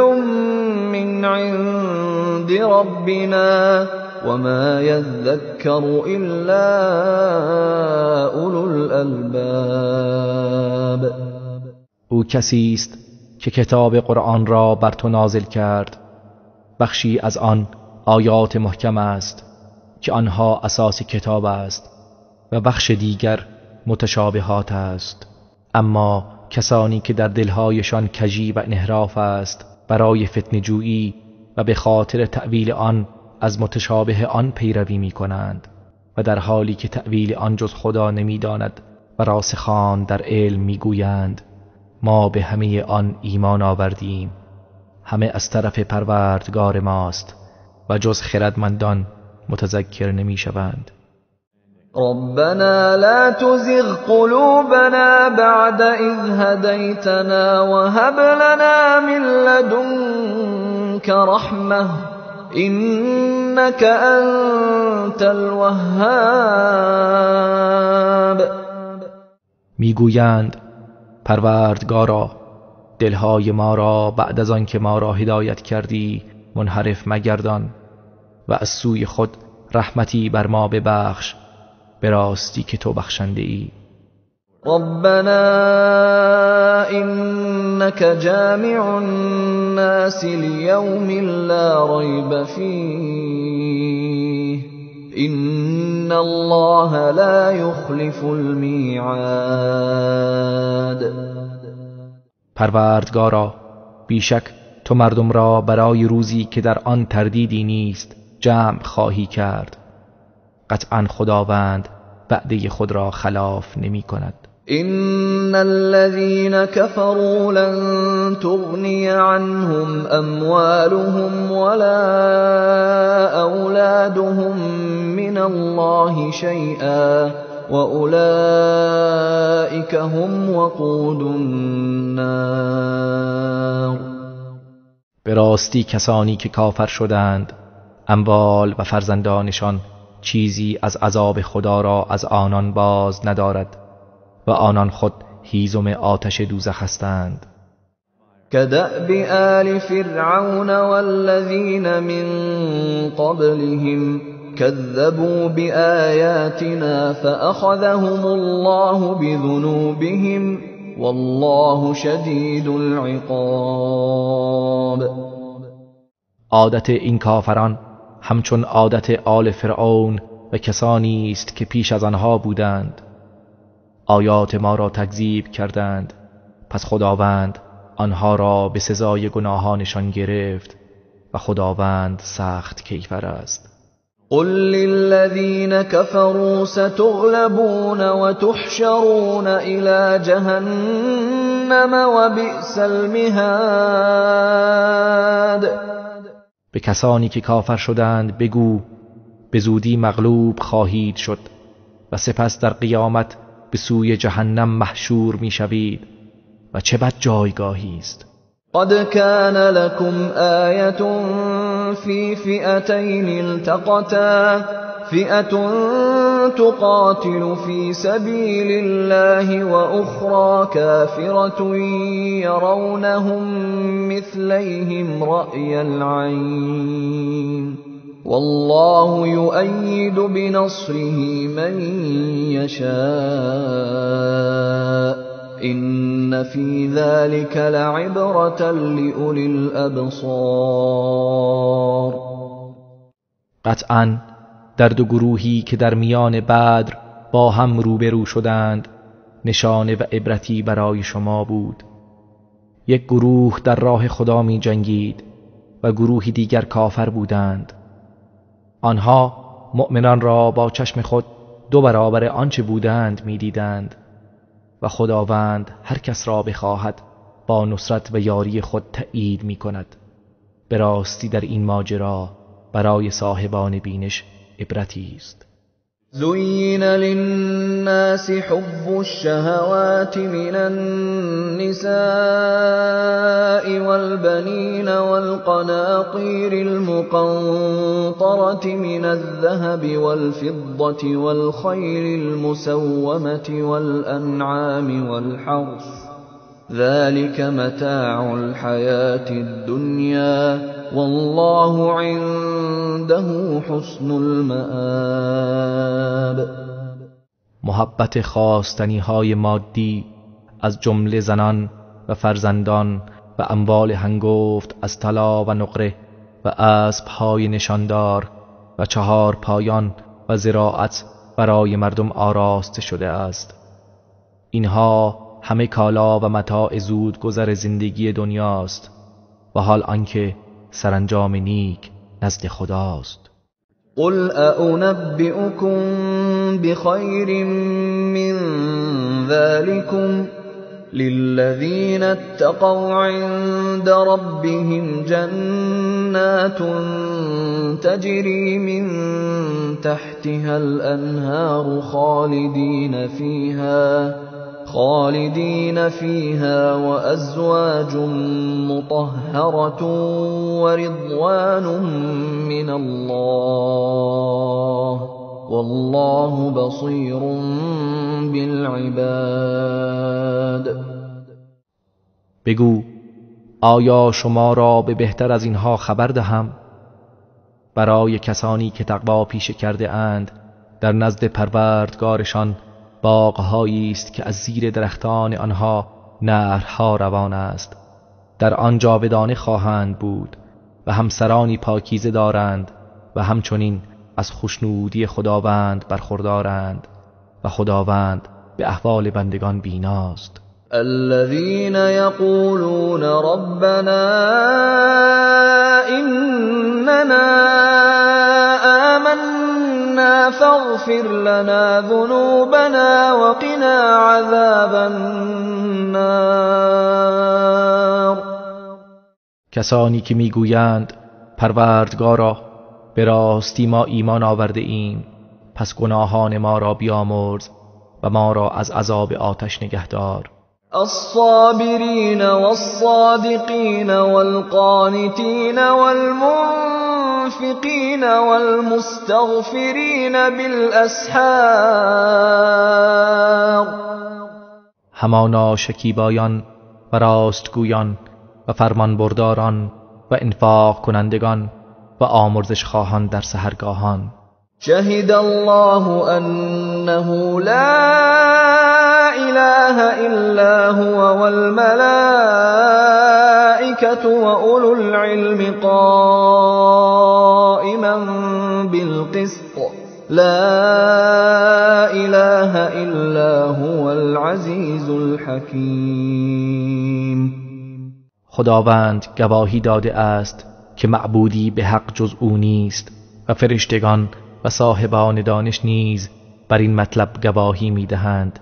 من عند ربنا وما يذكر إلا أولو الألباب. او کسی است که کتاب قرآن را بر تو نازل کرد. بخشی از آن آیات محکم است که آنها اساس کتاب است و بخش دیگر متشابهات است. اما کسانی که در دلهایشان کژی و انحراف است برای فتنه جویی و به خاطر تأویل آن از متشابه آن پیروی می کنند و در حالی که تأویل آن جز خدا نمی داند و راسخان در علم می گویند ما به همه آن ایمان آوردیم، همه از طرف پروردگار ماست و جز خردمندان متذکر نمی شوند. ربنا لا تزغ قلوبنا بعد إذ هديتنا وهب لنا من لدنك رحمة إنك أنت الوهاب. میگویند پروردگارا دلهای ما را بعد از آن که ما را هدایت کردی منحرف مگردان و از سوی خود رحمتی بر ما ببخش، به راستی که تو بخشنده ای. ربنا انك جامع الناس ليوم لا ريب فيه ان الله لا يخلف الميعاد. پروردگارا بیشک تو مردم را برای روزی که در آن تردیدی نیست جمع خواهی کرد. قطعا خداوند وعده خود را خلاف نمی کند. ان الذين كفروا لن تغني عنهم اموالهم ولا اولادهم من الله شيئا واولئك هم وقود النار. به راستی کسانی که کافر شدند اموال و فرزندانشان چیزی از عذاب خدا را از آنان باز ندارد و آنان خود هیزم آتش دوزخ هستند. كدأب آل فرعون والذین من قبلهم كذبوا بآیاتنا فأخذهم الله بذنوبهم والله شدید العقاب. عادت این کافران همچون عادت آل فرعون و کسانی است که پیش از آنها بودند. آیات ما را تکذیب کردند، پس خداوند آنها را به سزای گناهانشان گرفت و خداوند سخت کیفر است. قل للذین كفروا ستغلبون وتحشرون الى جهنم وبئس المهاد. به کسانی که کافر شدند بگو به زودی مغلوب خواهید شد و سپس در قیامت به سوی جهنم محشور میشوید و چه بد جایگاهی است. قد كان لكم آية في فئتين التقتا فئة تقاتل في سبيل الله وأخرى كافرة يرونهم مثليهم رأي العين والله يؤيد بنصره من يشاء إن في ذلك لعبرة لأولي الأبصار. قطعاً در دو گروهی که در میان بدر با هم روبرو شدند نشانه و عبرتی برای شما بود. یک گروه در راه خدا می جنگید و گروهی دیگر کافر بودند. آنها مؤمنان را با چشم خود دو برابر آنچه بودند می دیدند و خداوند هر کس را بخواهد با نصرت و یاری خود تأیید می کند. به راستی در این ماجرا برای صاحبان بینش عبرتی است. زین للناس حب الشهوات من النساء والبنین والقناطیر المقنطرة من الذهب والفضة والخیل المسومة والأنعام والحرث ذلك متاع الحیاة الدنیا والله عنده حسن المآب. محبت خواستنی های مادی از جمله زنان و فرزندان و اموال هنگفت از طلا و نقره و اسب های نشاندار و چهار پایان و زراعت برای مردم آراسته شده است. اینها همه کالا و متاع زود گذر زندگی دنیاست و حال آنکه سرانجام نیک نزد خداست. قل أأنبئكم بخير من ذلكم للذين اتقوا عند ربهم جنات تجري من تحتها الأنهار خالدين فيها وأزواج مطهرة ورضوان من الله والله بصير بالعباد. بگو آیا شما را به بهتر از اینها خبر دهم؟ برای کسانی که تقوا پیشه کرده اند در نزد پروردگارشان باغهایی است که از زیر درختان آنها نهرها روان است. در آن جاودانه خواهند بود و همسرانی پاکیزه دارند و همچنین از خوشنودی خداوند برخوردارند و خداوند به احوال بندگان بیناست. الذين يقولون ربنا إننا آمنا فاغفر لنا ذنوبنا وقنا عذاب النار. کسانی که میگویند پروردگارا به راستی ما ایمان آورده ایم، پس گناهان ما را بیامرز و ما را از عذاب آتش نگهدار. الصابرین والصادقین والقانتین والمنفقین والمستغفرین بالاسحار. همانا شکیبایان و راستگویان و فرمانبرداران و انفاق کنندگان و آمرزش خواهان در سحرگاهان. شهد الله انه لا اله الا هو والملائكة واولو العلم قائما بالقسط لا اله الا هو العزیز الحکیم. خداوند گواهی داده است که معبودی به حق جز او نیست و فرشتگان و صاحبان دانش نیز بر این مطلب گواهی می‌دهند،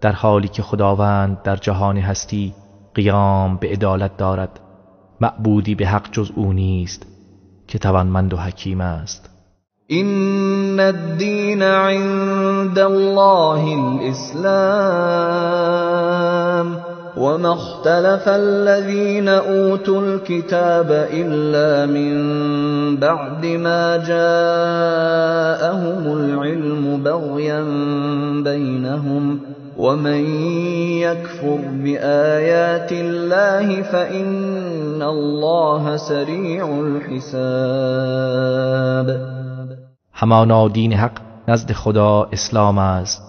در حالی که خداوند در جهان هستی قیام به عدالت دارد. معبودی به حق جز او نیست که توانمند و حکیم است. إن الدین عند الله الإسلام وما اختلف الذين أوتوا الكتاب إلا من بعد ما جاءهم العلم بغيا بينهم ومن يكفر بآيات الله فإن الله سریع الحساب. همانا دین حق نزد خدا اسلام است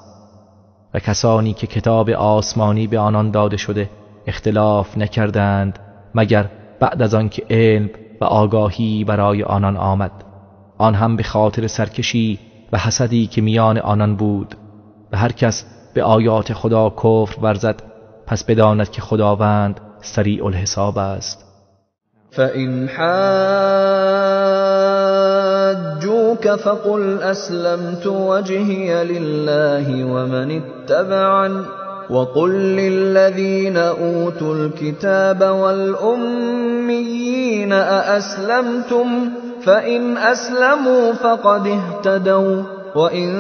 و کسانی که کتاب آسمانی به آنان داده شده اختلاف نکردند مگر بعد از آن که علم و آگاهی برای آنان آمد، آن هم به خاطر سرکشی و حسدی که میان آنان بود. و هر کس به آیات خدا کفر ورزد پس بداند که خداوند سریع الحساب است. فإن حاجوك فقل أسلمت وجهي لله ومن اتبعن وقل للذين أوتوا الكتاب والأميين أأسلمتم فإن أسلموا فقد اهتدوا وإن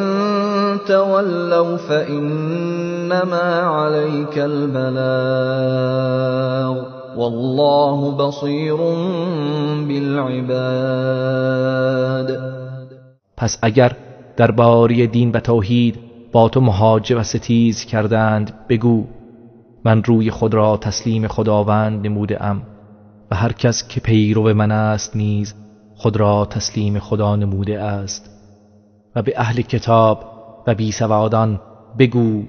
تولوا فإنما عليك البلاغ والله بصير بالعباد. پس اگر درباره دین و توحید با تو مهاجه و ستیز کردند بگو من روی خود را تسلیم خداوند نموده ام و هر کس که پیرو من است نیز خود را تسلیم خدا نموده است. و به اهل کتاب و بیسوادان بگو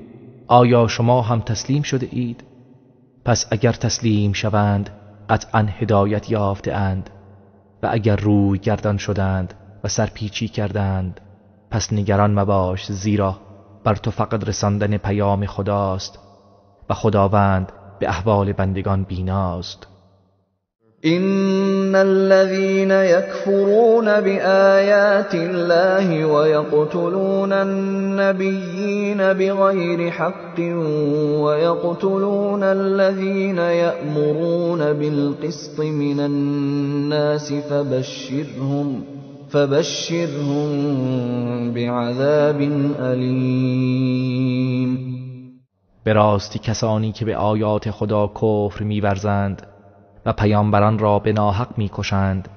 آیا شما هم تسلیم شده اید؟ پس اگر تسلیم شوند قطعا هدایت یافته اند و اگر روی گردان شدند و سرپیچی کردند پس نگران مباش، زیرا بر تو فقط رساندن پیام خداست و خداوند به احوال بندگان بیناست. إن الذين يكفرون بآيات الله ويقتلون النبيين بغير حق ويقتلون الذين يأمرون بالقسط من الناس فبشرهم بعذاب أليم. به راستی کسانی که به آیات خدا کفر می‌ورزند و پیامبران را به ناحق می‌کشند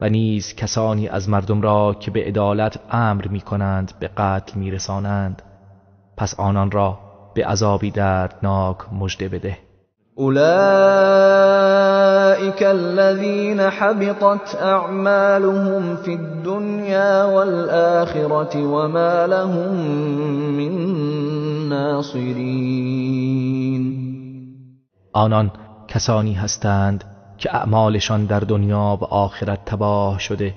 و نیز کسانی از مردم را که به عدالت امر می‌کنند به قتل می‌رسانند، پس آنان را به عذابی دردناک مژده بده. اولئک الذین حبطت اعمالهم فی الدنیا والآخرة وما لهم من ناصرین. آنان کسانی هستند که اعمالشان در دنیا و آخرت تباه شده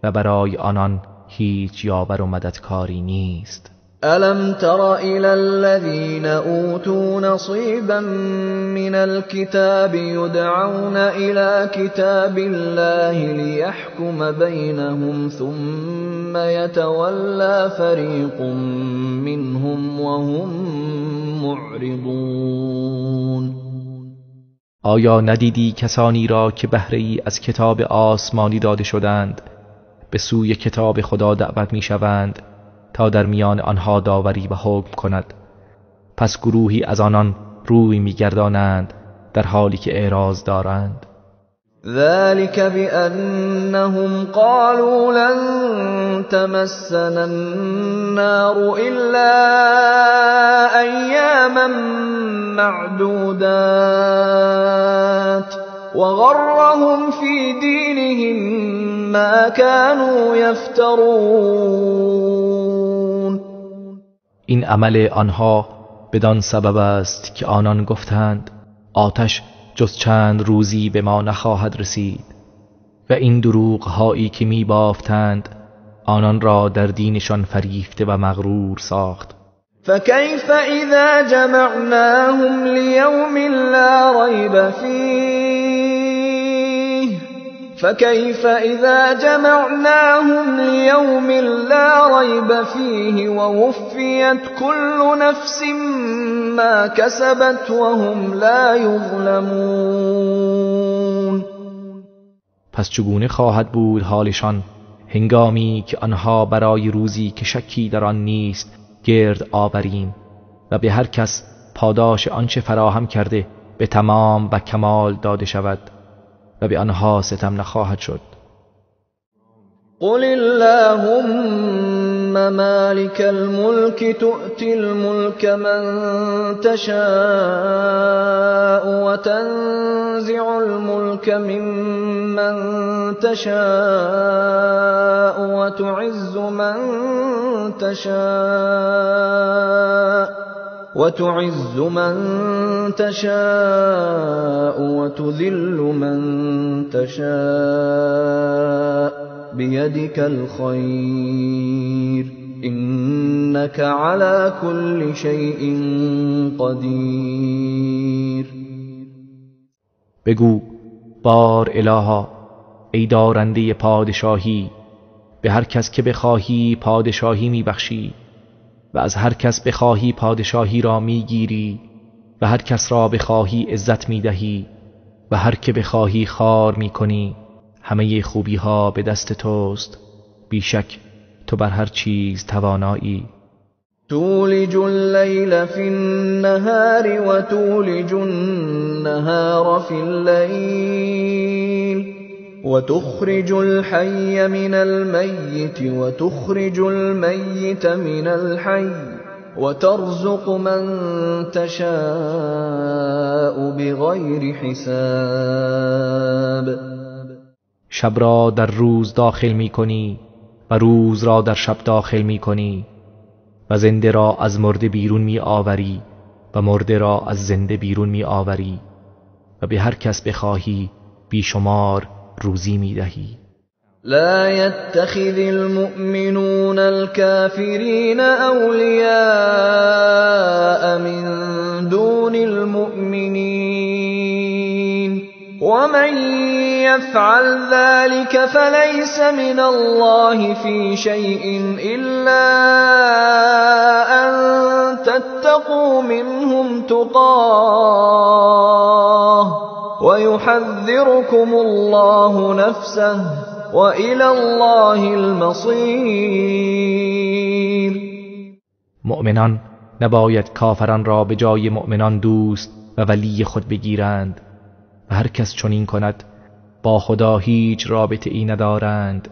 و برای آنان هیچ یاور و مددکاری نیست. ألم تر إلى الذين أوتوا نصيبا من الكتاب يدعون إلى كتاب الله ليحكم بينهم ثم يتولى فريق منهم وهم معرضون. آیا ندیدی کسانی را که بهره‌ای از کتاب آسمانی داده شدند به سوی کتاب خدا دعوت می‌شوند تا در میان آنها داوری و حکم کند، پس گروهی از آنان روی می‌گردانند در حالی که اعراض دارند. ذلك بأنهم قالوا لن تمسنا النار إلا أياما معدودات وغرهم في دينهم ما كانوا يفترون. این عمل آنها بدان سبب است که آنان گفتند آتش جز چند روزی به ما نخواهد رسید، و این دروغ هایی که می بافتند آنان را در دینشان فریفته و مغرور ساخت. فكيف إذا جمعناهم ليوم لا ريب فيه فكيف إذا جمعناهم ليوم لا ريب فيه ووفيت كل نفس ما كسبت وهم لا يظلمون. پس چگونه خواهد بود حالشان هنگامی که آنها برای روزی که شکی در آن نیست گرد آوریم و به هر کس پاداش آنچه فراهم کرده به تمام و کمال داده شود و به آنها ستم نخواهد شد. قل اللهم مالك الملك تؤتي الملك من تشاء وتنزع الملك ممن تشاء وتعز من تشاء وتذل من تشاء بيدك الخير إنك على كل شيء قدیر. بگو بار الها، ای دارنده پادشاهی، به هر کس که بخواهی پادشاهی میبخشی و از هر کس بخواهی پادشاهی را میگیری و هر کس را بخواهی عزت میدهی و هر که بخواهی خوار میکنی. همه خوبی ها به دست توست، بیشک تو بر هر چیز توانایی. تولج اللیل فی النهار و تولج النهار فی اللیل وتخرج الحی من المیت وتخرج المیت من الحی وترزق من تشاء بغیر حساب. شب را در روز داخل می کنی و روز را در شب داخل می کنی و زنده را از مرده بیرون می آوری و مرده را از زنده بیرون می آوری و به هر کس بخواهی بیشمار روزی می دهی. لا يتخذ المؤمنون الكافرين أولياء من دون المؤمنين ومن يفعل ذلك فليس من الله في شيء إلا أن تتقوا منهم تقاه ويحذركم الله نفسه وإلى الله المصير. مؤمنان نباید کافران را به جای مؤمنان دوست و ولی خود بگیرند و هر کس چنین کند با خدا هیچ رابطه ای ندارند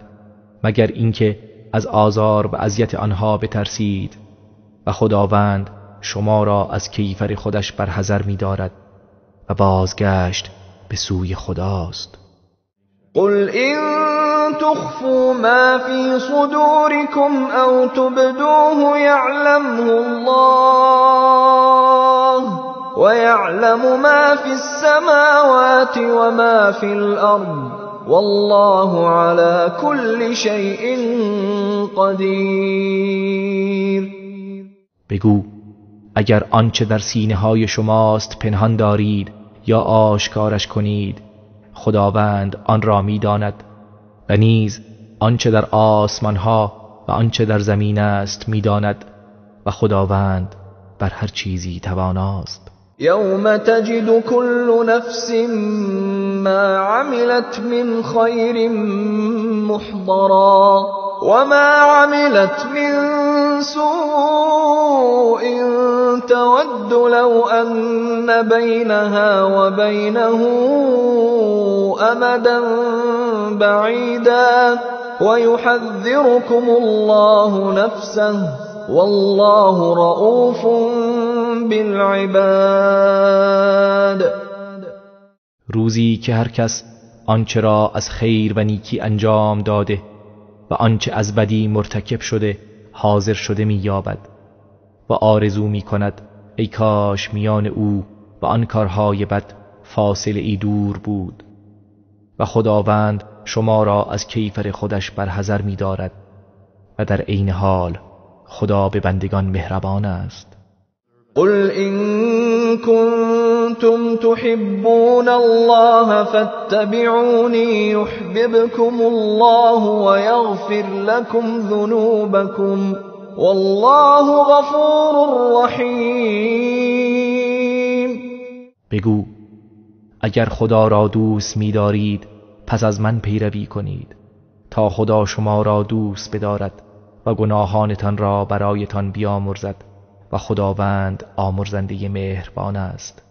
مگر اینکه از آزار و اذیت آنها بترسید و خداوند شما را از کیفر خودش برحذر می‌دارد و بازگشت به سوی خداست. قل إن تخفوا ما في صدوركم أو تبدوه يعلمه الله ويعلم ما في السماوات وما في الأرض والله على كل شيء قدیر. بگو اگر آنچه در سینه های شماست پنهان دارید یا آشکارش کنید خداوند آن را می‌داند و نیز آنچه در آسمان ها و آنچه در زمین است می‌داند و خداوند بر هر چیزی تواناست. یوم تجد كل نفس ما عملت من خیر محضرا وما عملت من سوء تود لو أن بينها وبينه أمدا بعيدا ويحذركم الله نفسه والله رؤوف بالعباد. روزی که هر کس آنچه را از خیر و نیکی انجام داده و آنچه از بدی مرتکب شده حاضر شده می‌یابد و آرزو می‌کند ای کاش میان او و آن کارهای بد فاصله ای دور بود و خداوند شما را از کیفر خودش برحذر می‌دارد و در عین حال خدا به بندگان مهربان است. قل إن كنتم تحبون الله فاتبعوني يحببكم الله ويغفر لكم ذنوبكم والله غفور رحیم. بگو اگر خدا را دوست می‌دارید پس از من پیروی کنید تا خدا شما را دوست بدارد و گناهانتان را برایتان بیامرزد و خداوند آمرزنده مهربان است.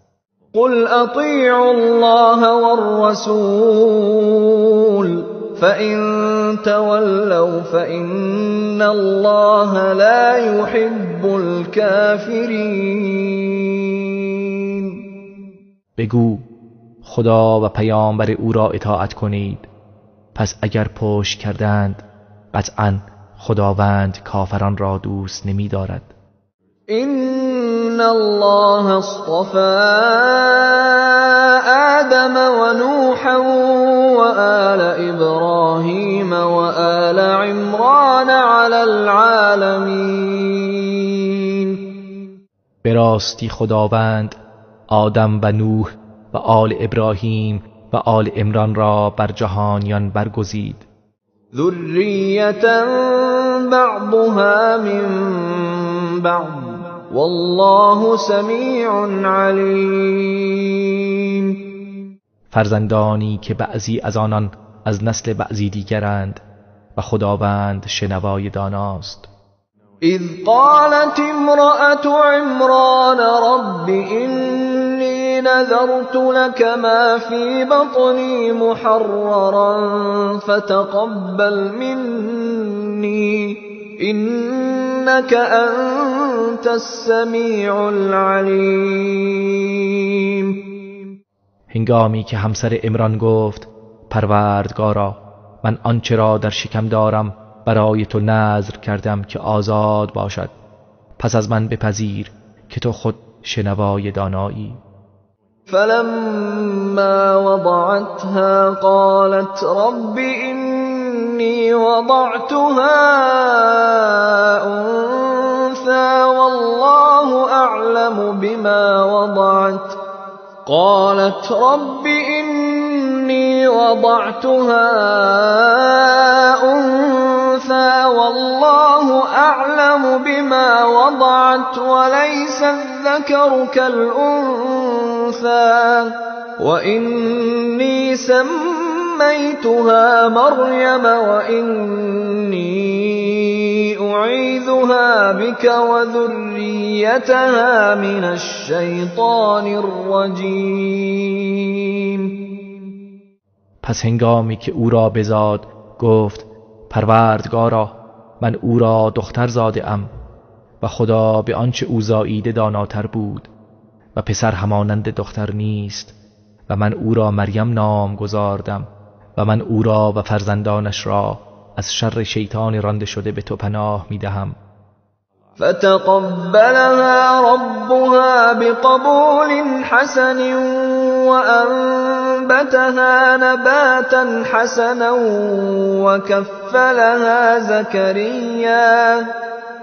قل اطیعوا الله والرسول فإن تولوا فإن الله لا يحب الكافرين. بگو خدا و پیامبر او را اطاعت کنید، پس اگر پشت کردند قطعا خداوند کافران را دوست نمی دارد. إن الله اصطفى آدم ونوحا وآل إبراهيم وآل عمران على العالمين. به راستی خداوند آدم و نوح و آل ابراهیم و آل عمران را بر جهانیان برگزید. ذریة بعضها من بعض والله سمیع علیم. فرزندانی که بعضی از آنان از نسل بعضی دیگرند و خداوند شنوای داناست. اذ قالت امرأة عمران رب إني نذرت لك ما في بطني محررا فتقبل مني إنك أنت السمیع العلیم. هنگامی که همسر عمران گفت پروردگارا، من آنچه را در شکم دارم برای تو نذر کردم که آزاد باشد، پس از من بپذیر که تو خود شنوای دانایی. فلما وضعتها قالت رب إني وضعتها أنثى والله أعلم بما وضعت. قالت رب إني وضعتها أنثى والله أعلم بما وضعت وليس الذكر كالأنثى وإني سميتها مريم وإني أعيذها بك وذريتها من الشیطان الرجیم. پس هنگامی که او را بزاد گفت پروردگارا، من او را دختر زاده ام و خدا به آنچه او زاییده داناتر بود و پسر همانند دختر نیست و من او را مریم نام گذاردم و من او را و فرزندانش را از شر شیطان رانده شده به تو پناه می دهم. فتقبلها ربها بقبول حسن وأنبتها نباتا حسنا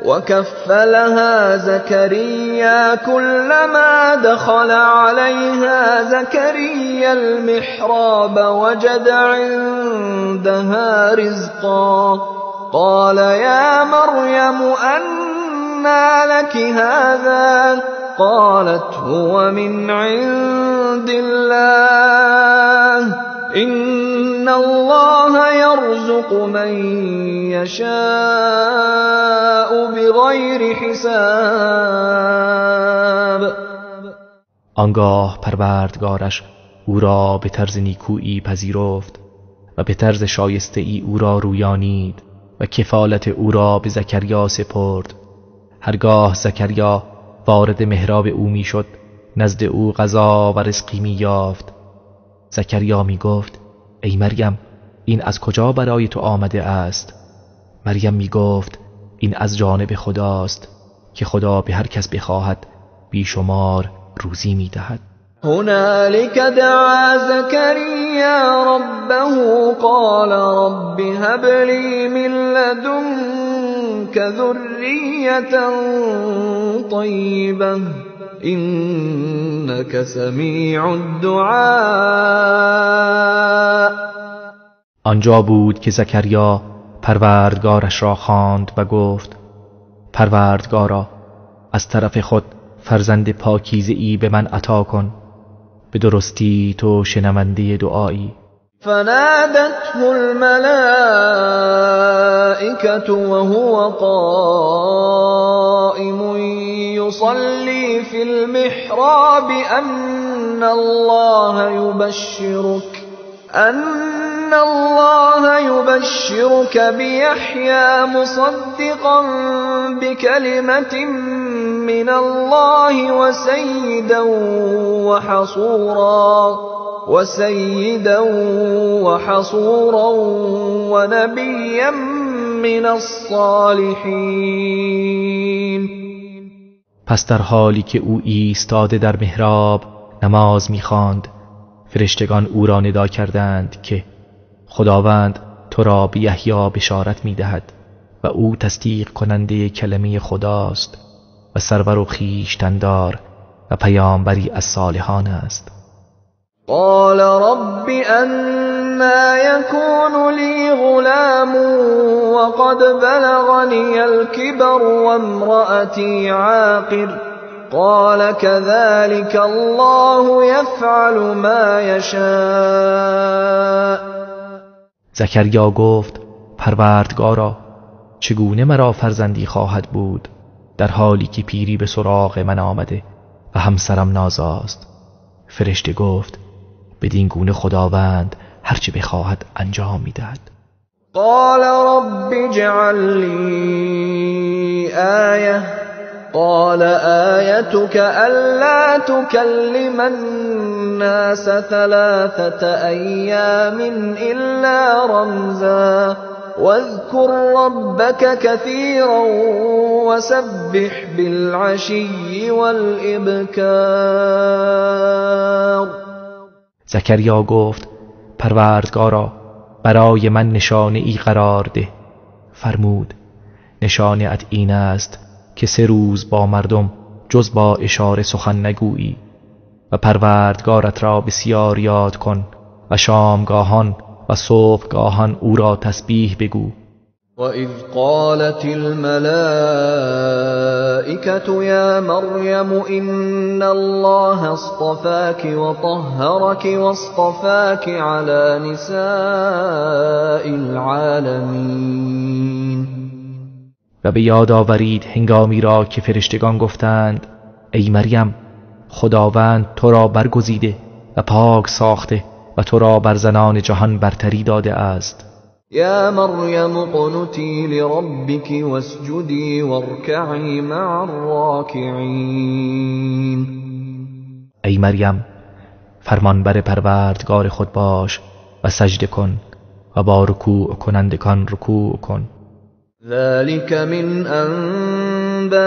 وكفلها زكريا كلما دخل عليها زكريا المحراب وجد عندها رزقا قال يا مريم أنى لك هذا قالت هو من عند الله إن الله يرزق من يشاء بغیر حساب. آنگاه پروردگارش او را به طرز نیکویی پذیرفت و به طرز شایسته ای او را رویانید و کفالت او را به زکریا سپرد. هرگاه زکریا وارد محراب او میشد نزد او غذا و رزقی می‌یافت. زکریا می گفت ای مریم، این از کجا برای تو آمده است؟ مریم می گفت این از جانب خداست که خدا به هر کس بخواهد بیشمار روزی می دهد. هنالك دعا زكريا ربه قال رب هب لي من لدنك ذرية طيبة إنك سمیع الدعاء. آنجا بود که زکریا پروردگارش را خواند و گفت پروردگارا، از طرف خود فرزند پاکیزه‌ای به من عطا کن، به درستی تو شنونده دعایی. فنادته الملائكة وهو قائم يصلي في المحراب أن الله يبشرك بيحيى مصدقا بكلمة من الله وسيدا وحصورا ونبيا من الصالحین. پس در حالی که او ایستاده در محراب نماز می‌خواند، فرشتگان او را ندا کردند که خداوند تو را به یحیی بشارت می‌دهد و او تصدیق کننده کلمه خداست و سرور و خویشتندار و پیامبری از صالحان است. قال رب أنا يكون لي غلام وقد بلغني الكبر وامرأتي عاقر قال كذلك الله يفعل ما يشاء. زکریا گفت پروردگارا، چگونه مرا فرزندی خواهد بود در حالی که پیری به سراغ من آمده و همسرم نازاست؟ فرشته گفت بدین گونه خداوند هرچه بخواهد انجام میدهد. قال رب اجعل لی آیه قال آیتک الا تکلم الناس ثلاثة ایام الا رمزا واذکر ربک کثیرا وسبح بالعشی والابکار. زکریا گفت پروردگارا، برای من نشانه ای قرار ده. فرمود نشانه ات این است که 3 روز با مردم جز با اشاره سخن نگویی و پروردگارت را بسیار یاد کن و شامگاهان و صبحگاهان او را تسبیح بگو. وَإِذْ قَالَتِ الْمَلَائِكَةُ يَا مَرْيَمُ إِنَّ اللَّهَ اصْطَفَاكِ وَطَهَّرَكِ وَاصْطَفَاكِ عَلَى نِسَاءِ الْعَالَمِينَ. و به یاد آورید هنگامی را که فرشتگان گفتند ای مریم، خداوند تو را برگزیده و پاک ساخته و تو را بر زنان جهان برتری داده است. یا مریم اقنتی لربک واسجدی وارکعی مع الراکعین. ای مریم، فرمانبر پروردگار خود باش و سجده کن و با رکوع کنندگان رکوع کن. ذلك من انباء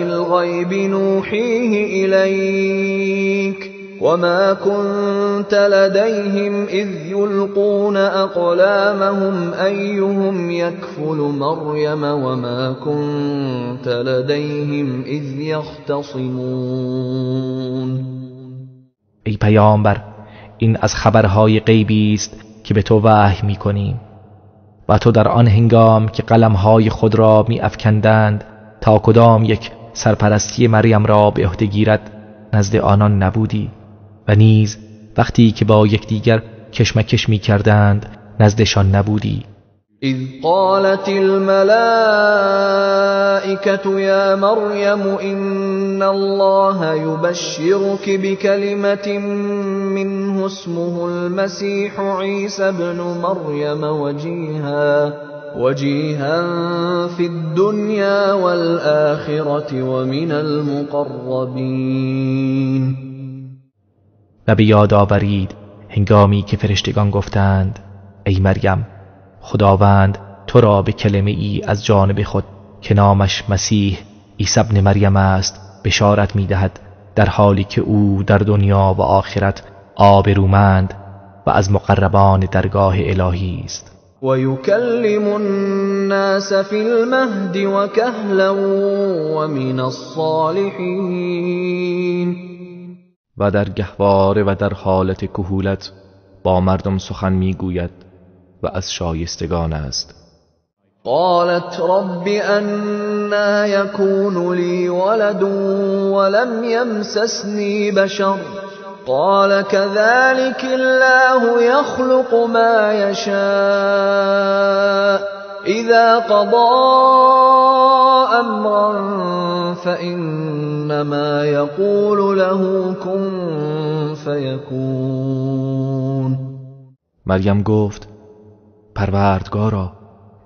الغیب نوحیه الیک وما كنت لديهم إذ يلقون أقلامهم أيهم يكفل مريم وما كنت لديهم إذ يختصمون. ای پیامبر، این از خبرهای غیبی است که به تو وحی می‌کنیم و تو در آن هنگام که قلمهای خود را می‌افکندند تا کدام یک سرپرستی مریم را به عهده گیرد نزد آنان نبودی و نیز وقتی که با یکدیگر کشمکش می‌کردند نزدشان نبودی. اذ قالت الملائكة يا مريم إن الله يبشرك بكلمة منه اسمه المسيح عيسى ابن مريم وجيها في الدنيا والآخرة ومن المقربین. و به یاد آورید هنگامی که فرشتگان گفتند ای مریم، خداوند تو را به کلمه ای از جانب خود که نامش مسیح عیسی ابن مریم است بشارت می دهد، در حالی که او در دنیا و آخرت آبرومند و از مقربان درگاه الهی است. وَيُكَلِّمُ النَّاسَ فِي الْمَهْدِ وَكَهْلًا وَمِنَ الصَّالِحِينَ. و در گهواره و در حالت کهولت با مردم سخن میگوید و از شایستگان است. قالت رب أنا يكون لي ولد ولم يمسسني بشر قال كذلك الله يخلق ما يشاء إذا قضى أمرا فإنما يقول له كن فيكون. مریم گفت: پروردگارا،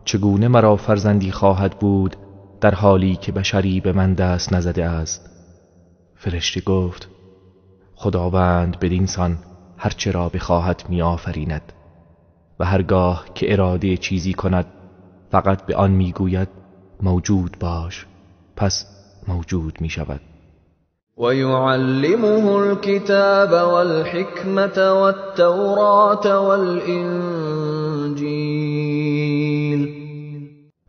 چگونه مرا فرزندی خواهد بود در حالی که بشری به من دست نزده است؟ فرشته گفت: خداوند بدین سان هرچه را بخواهد می آفریند و هرگاه که اراده چیزی کند فقط به آن می گوید موجود باش، پس موجود می شود. ويعلمه الكتاب والحكمة والتوراة والإنجيل.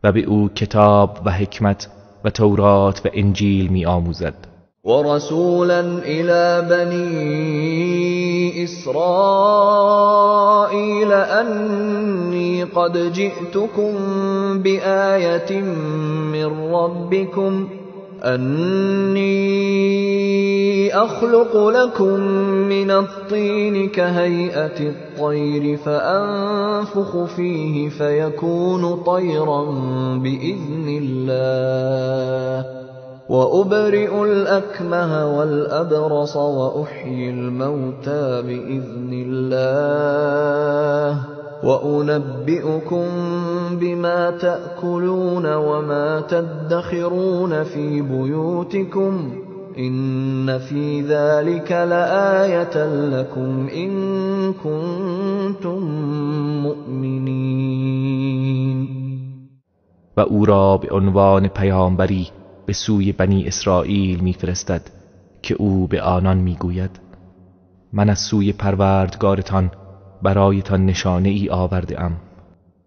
و به او کتاب و حکمت و تورات و انجیل می آموزد. ورسولا إلى بني إسرائيل أني قد جئتكم بآية من ربكم أني أخلق لكم من الطين كهيئة الطير فأنفخ فيه فيكون طيرا بإذن الله وأبرئ الأكمه والأبرص وأحيي الموتى بإذن الله وأنبئكم بما تأكلون وما تدخرون في بيوتكم إن في ذلك لآية لكم إن كنتم مؤمنين. و او را به عنوان پیامبری به سوی بنی اسرائیل میفرستد که او به آنان میگوید: من از سوی پروردگارتان برایتان نشانه ای آورده ام.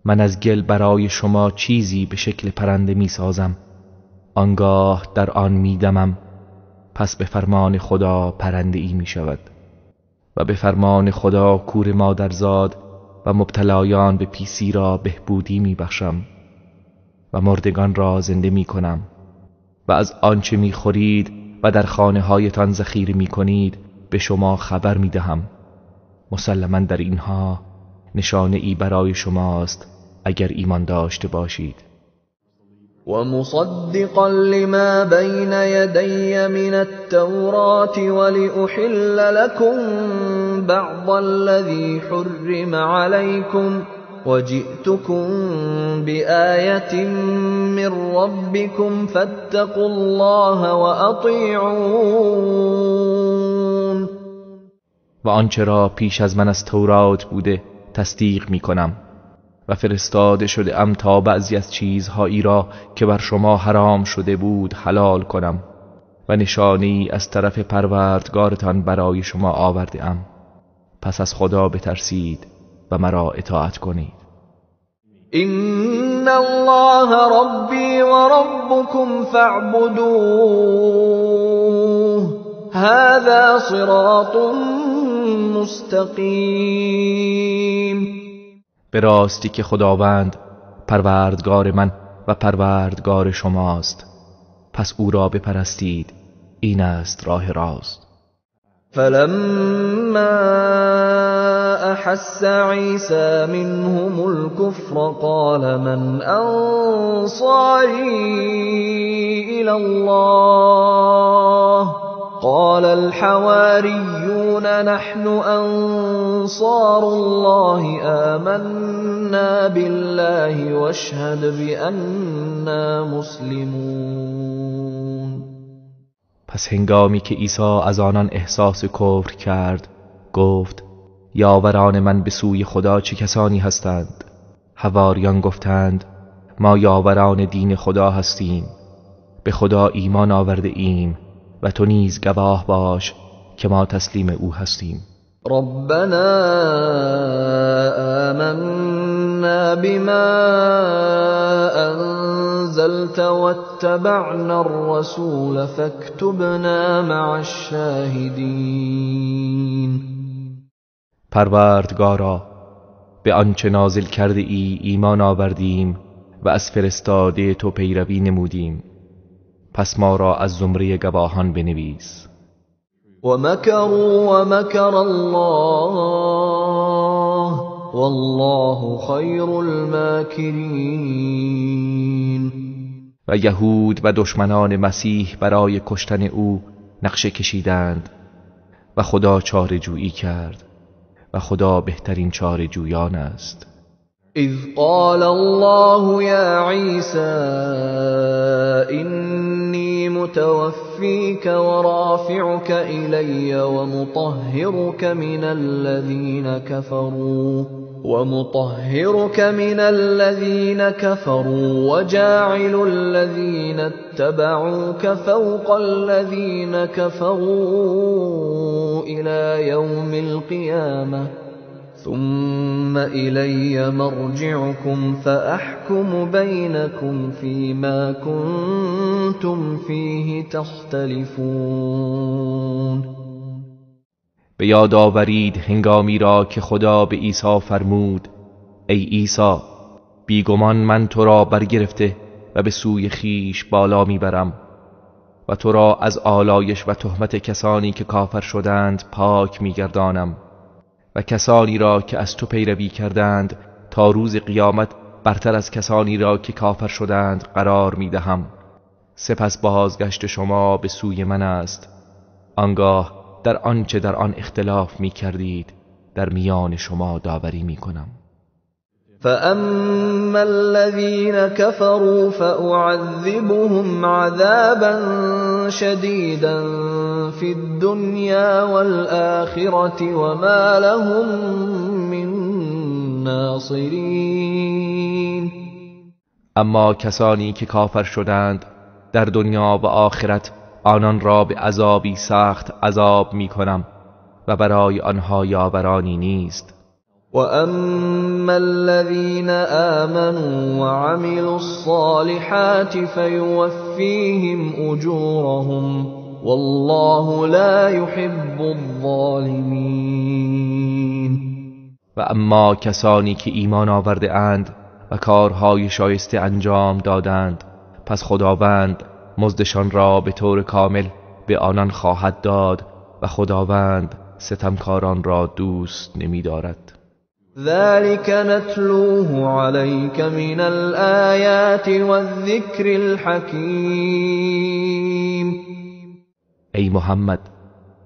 من از گل برای شما چیزی به شکل پرنده می سازم، آنگاه در آن می دمم، پس به فرمان خدا پرنده ای می شود. و به فرمان خدا کور مادرزاد و مبتلایان به پیسی را بهبودی می بخشم و مردگان را زنده می کنم و از آنچه می خورید و در خانه هایتان ذخیره می کنید به شما خبر می دهم. مسلما در اینها نشانه ای برای شماست اگر ایمان داشته باشید. ومصدقا لما بين يدي من التوراة ولأحل لكم بعض الذي حرم عليكم وجئتكم بآية من ربكم فاتقوا الله وأطيعون. و آنچه را پیش از من از تورات بوده تصدیق می کنم و فرستاده شده ام تا بعضی از چیزهایی را که بر شما حرام شده بود حلال کنم و نشانی از طرف پروردگارتان برای شما آورده ام. پس از خدا بترسید و مرا اطاعت کنید. إن الله ربی و ربکم فاعبدوه هذا صراط مستقیم. به راستی که خداوند پروردگار من و پروردگار شماست، پس او را بپرستید، این است راه راست. فلما احس عیسی منهم الكفر قال من انصاری الی الله قال الحواریون نحن انصار الله آمنا بالله واشهد بأننا مسلمون. پس هنگامی که عیسی از آنان احساس کفر کرد گفت: یاوران من به سوی خدا چه کسانی هستند؟ حواریان گفتند: ما یاوران دین خدا هستیم، به خدا ایمان آورده ایم و تو نیز گواه باش که ما تسلیم او هستیم. ربنا آمنا بما أنزلت واتبعنا الرسول فاكتبنا مع الشاهدین. پروردگارا، به آنچه نازل کرده ای ایمان آوردیم و از فرستاده تو پیروی نمودیم، پس ما را از زمره گواهان بنویس. ومكروا ومكر الله والله خیر الماکرین. و یهود و دشمنان مسیح برای کشتن او نقشه کشیدند و خدا چاره جویی کرد و خدا بهترین چاره جویان است. اذ قال الله یا عیسی انی متوفیک ورافعک الی ومطهرک من الذین كفروا وجاعل الذین اتبعوك فوق الذین كفروا الى یوم القیامة ثم إلی مرجعكم فأحكم بینکم فیما کنتم فیه تختلفون. به یاد آورید هنگامی را که خدا به عیسی فرمود ای عیسی، بیگمان من تو را برگرفته و به سوی خیش بالا میبرم و تو را از آلایش و تهمت کسانی که کافر شدند پاک میگردانم و کسانی را که از تو پیروی کردند تا روز قیامت برتر از کسانی را که کافر شدند قرار میدهم. سپس بازگشت شما به سوی من است، آنگاه در آنچه در آن اختلاف می کردید در میان شما داوری می کنم. فأما الذين كفروا فأعذبهم عذابا شديدا في الدنيا والآخرة وما لهم من ناصرين. اما کسانی که کافر شدند در دنیا و آخرت آنان را به عذابی سخت عذاب می کنم و برای آنها یاورانی نیست. وَأَمَّا الَّذِينَ آمَنُوا وَعَمِلُوا الصَّالِحَاتِ فَيُوَفِّيهِمْ أُجُورَهُمْ وَاللَّهُ لَا يُحِبُّ الظَّالِمِينَ. و اما کسانی که ایمان آورده اند و کارهای شایسته انجام دادند، پس خداوند مزدشان را به طور کامل به آنان خواهد داد و خداوند ستمکاران را دوست نمی‌دارد. ذلك نتلوه عليك من الآيات والذكر الحكيم. ای محمد،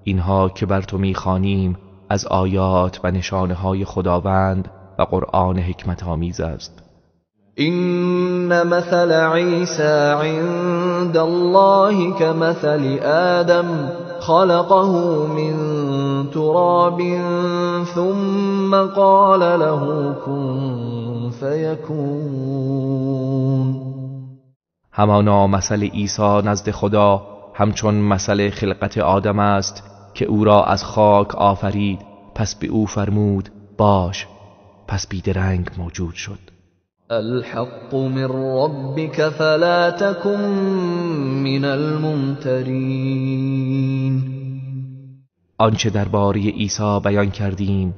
اینها که بر تو میخوانیم از آیات و نشانه های خداوند و قرآن حکمت آمیز است. إن مثل عيسى عند الله كمثل آدم خلقه من تراب ثم قال له كن فيكون. همانا مثل عیسی نزد خدا همچون مثل خلقت آدم است که او را از خاک آفرید، پس به او فرمود باش، پس بیدرنگ موجود شد. الحق من ربك فلا تكن من الممترین. آنچه درباره عیسی بیان کردیم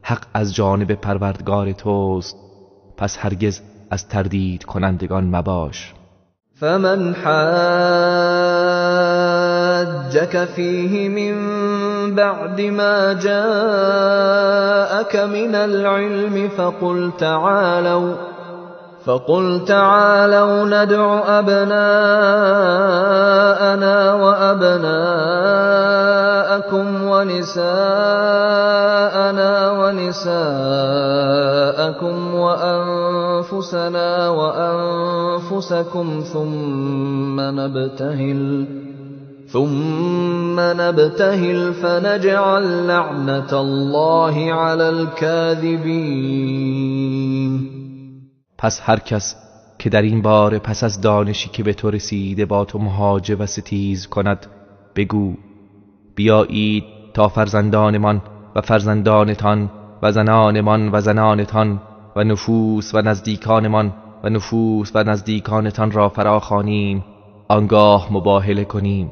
حق از جانب پروردگار توست، پس هرگز از تردید کنندگان مباش. فمن حاجك فيه من بعد ما جاءك من العلم فقل تعالوا ندع أبناءنا وأبناءكم ونساءنا ونساءكم وأنفسنا وأنفسكم ثم نبتهل فنجعل لعنة الله على الكاذبين. پس هر کس که در این باره پس از دانشی که به تو رسیده با تو مهاجه و ستیز کند، بگو بیایید تا فرزندانمان و فرزندانتان و زنانمان و زنانتان و نفوس و نزدیکانمان و نفوس و نزدیکانتان را فراخوانیم، آنگاه مباهله کنیم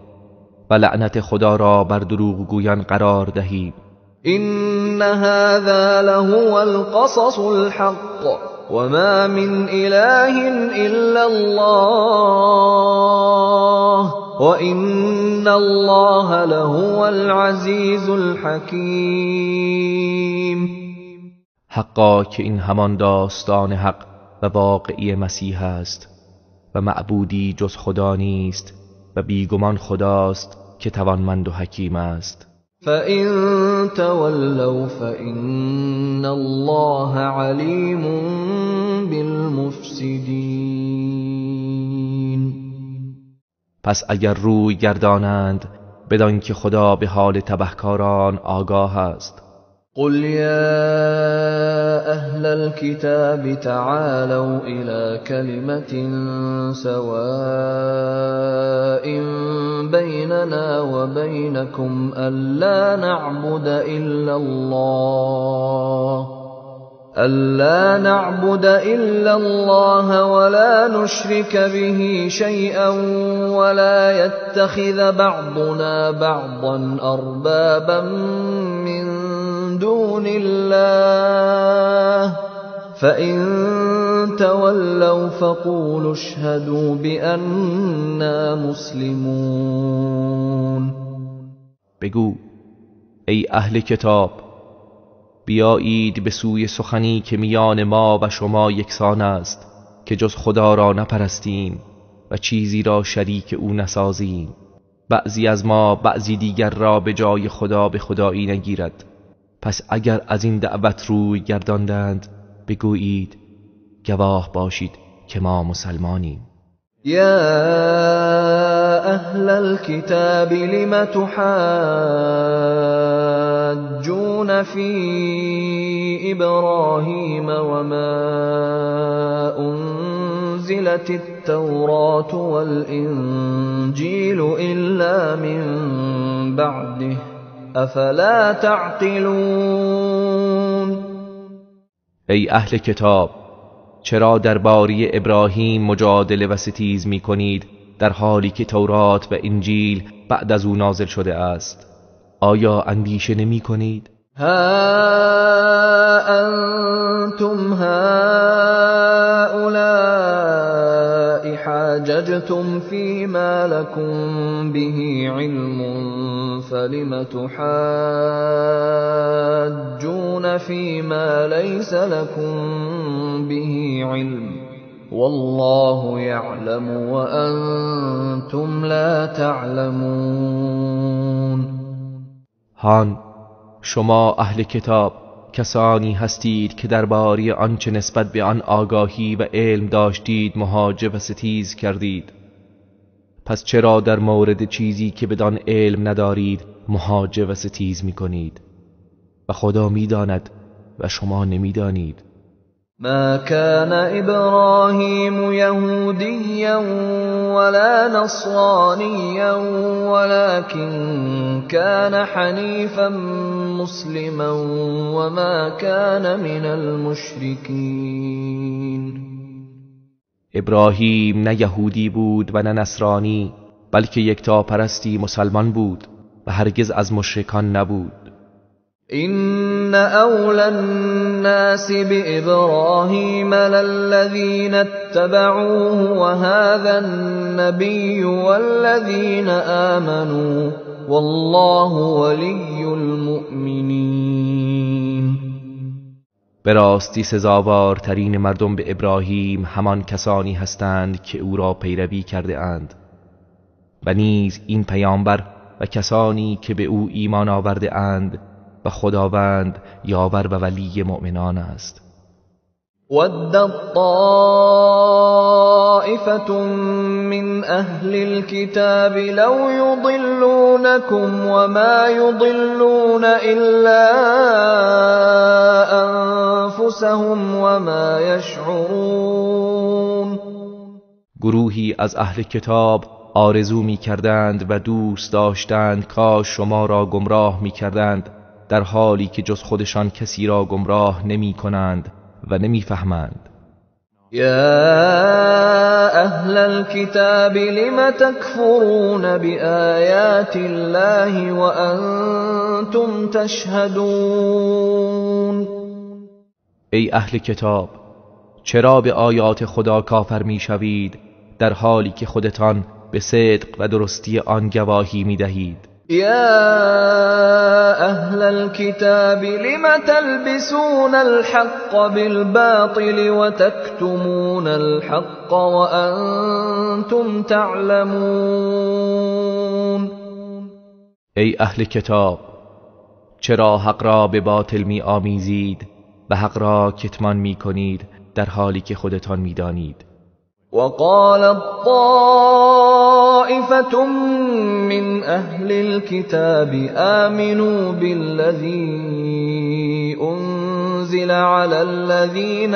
و لعنت خدا را بر دروغگویان قرار دهیم. إن هذا لهو القصص الحق وما من إله إلا الله وإن الله لهو العزیز الحکیم. حقا که این همان داستان حق و واقعی مسیح است و معبودی جز خدا نیست و بیگمان خداست که توانمند و حکیم است. فإن تولوا فإن الله عليم بالمفسدين. پس اگر روی گردانند بدان که خدا به حال تبهکاران آگاه است. قل يا أهل الكتاب تعالوا إلى كلمة سواء بيننا وبينكم ألا نعبد إلا الله ولا نشرك به شيئا ولا يتخذ بعضنا بعضا أربابا من دون الله فإن تولوا فقولوا اشهدوا بأننا مسلمون. بگو ای اهل کتاب، بیایید به سوی سخنی که میان ما و شما یکسان است که جز خدا را نپرستیم و چیزی را شریک او نسازیم. بعضی از ما بعضی دیگر را به جای خدا به خدایی نگیرد. پس اگر از این دعوت روی گرداندند بگویید گواه باشید که ما مسلمانیم. یا اهل الكتاب لم تحاجون فی ابراهیم وما انزلت التوراة والانجیل الا من بعده افلا تعقلون. ای اهل کتاب، چرا درباره ابراهیم مجادله و ستیز می کنید در حالی که تورات و انجیل بعد از او نازل شده است؟ آیا اندیشه نمی کنید؟ ها انتم هؤلاء حاججتم فيما لكم به علم فلم تحاجون فيما ليس لكم به علم والله يعلم وأنتم لا تعلمون. هان شما اهل کتاب کسانی هستید که درباره آنچه نسبت به آن آگاهی و علم داشتید مهاجه و ستیز کردید. پس چرا در مورد چیزی که بدان علم ندارید مهاجه و ستیز میکنید؟ و خدا میداند و شما نمیدانید. ما كان ابراهیم یهودیا ولا نصرانیا ولكن كان حنیفا مسلما وما كان من المشرکین. ابراهیم نه یهودی بود و نه نصرانی، بلکه یکتاپرستی مسلمان بود و هرگز از مشرکان نبود. إن أولى الناس بإبراهيم للذين اتبعوه وهذا النبي والذين آمنوا والله ولي المؤمنين. به راستی سزاوارترین مردم به ابراهیم همان کسانی هستند که او را پیروی کرده اند و نیز این پیامبر و کسانی که به او ایمان آورده اند، و خداوند یاور و ولی مؤمنان است. ودت طائفة من أهل الكتاب لو يضلونكم وما يضلون إلا أنفسهم وما يشعرون. گروهی از اهل کتاب آرزو می کردند و دوست داشتند کاش شما را گمراه می کردند، در حالی که جز خودشان کسی را گمراه نمی کنند و نمی فهمند. یا اهل الكتاب لم تکفرون بآیات الله وانتم تشهدون. ای اهل کتاب، چرا به آیات خدا کافر می شوید در حالی که خودتان به صدق و درستی آن گواهی می دهید؟ یا اهل الكتاب لم تلبسون الحق بالباطل وتكتمون الحق وانتم تعلمون. ای اهل کتاب، چرا حق را به باطل می آمیزید و حق را کتمان می کنید در حالی که خودتان می دانید؟ وقالت طائفة من أهل الكتاب آمنوا بالذي أنزل على الذين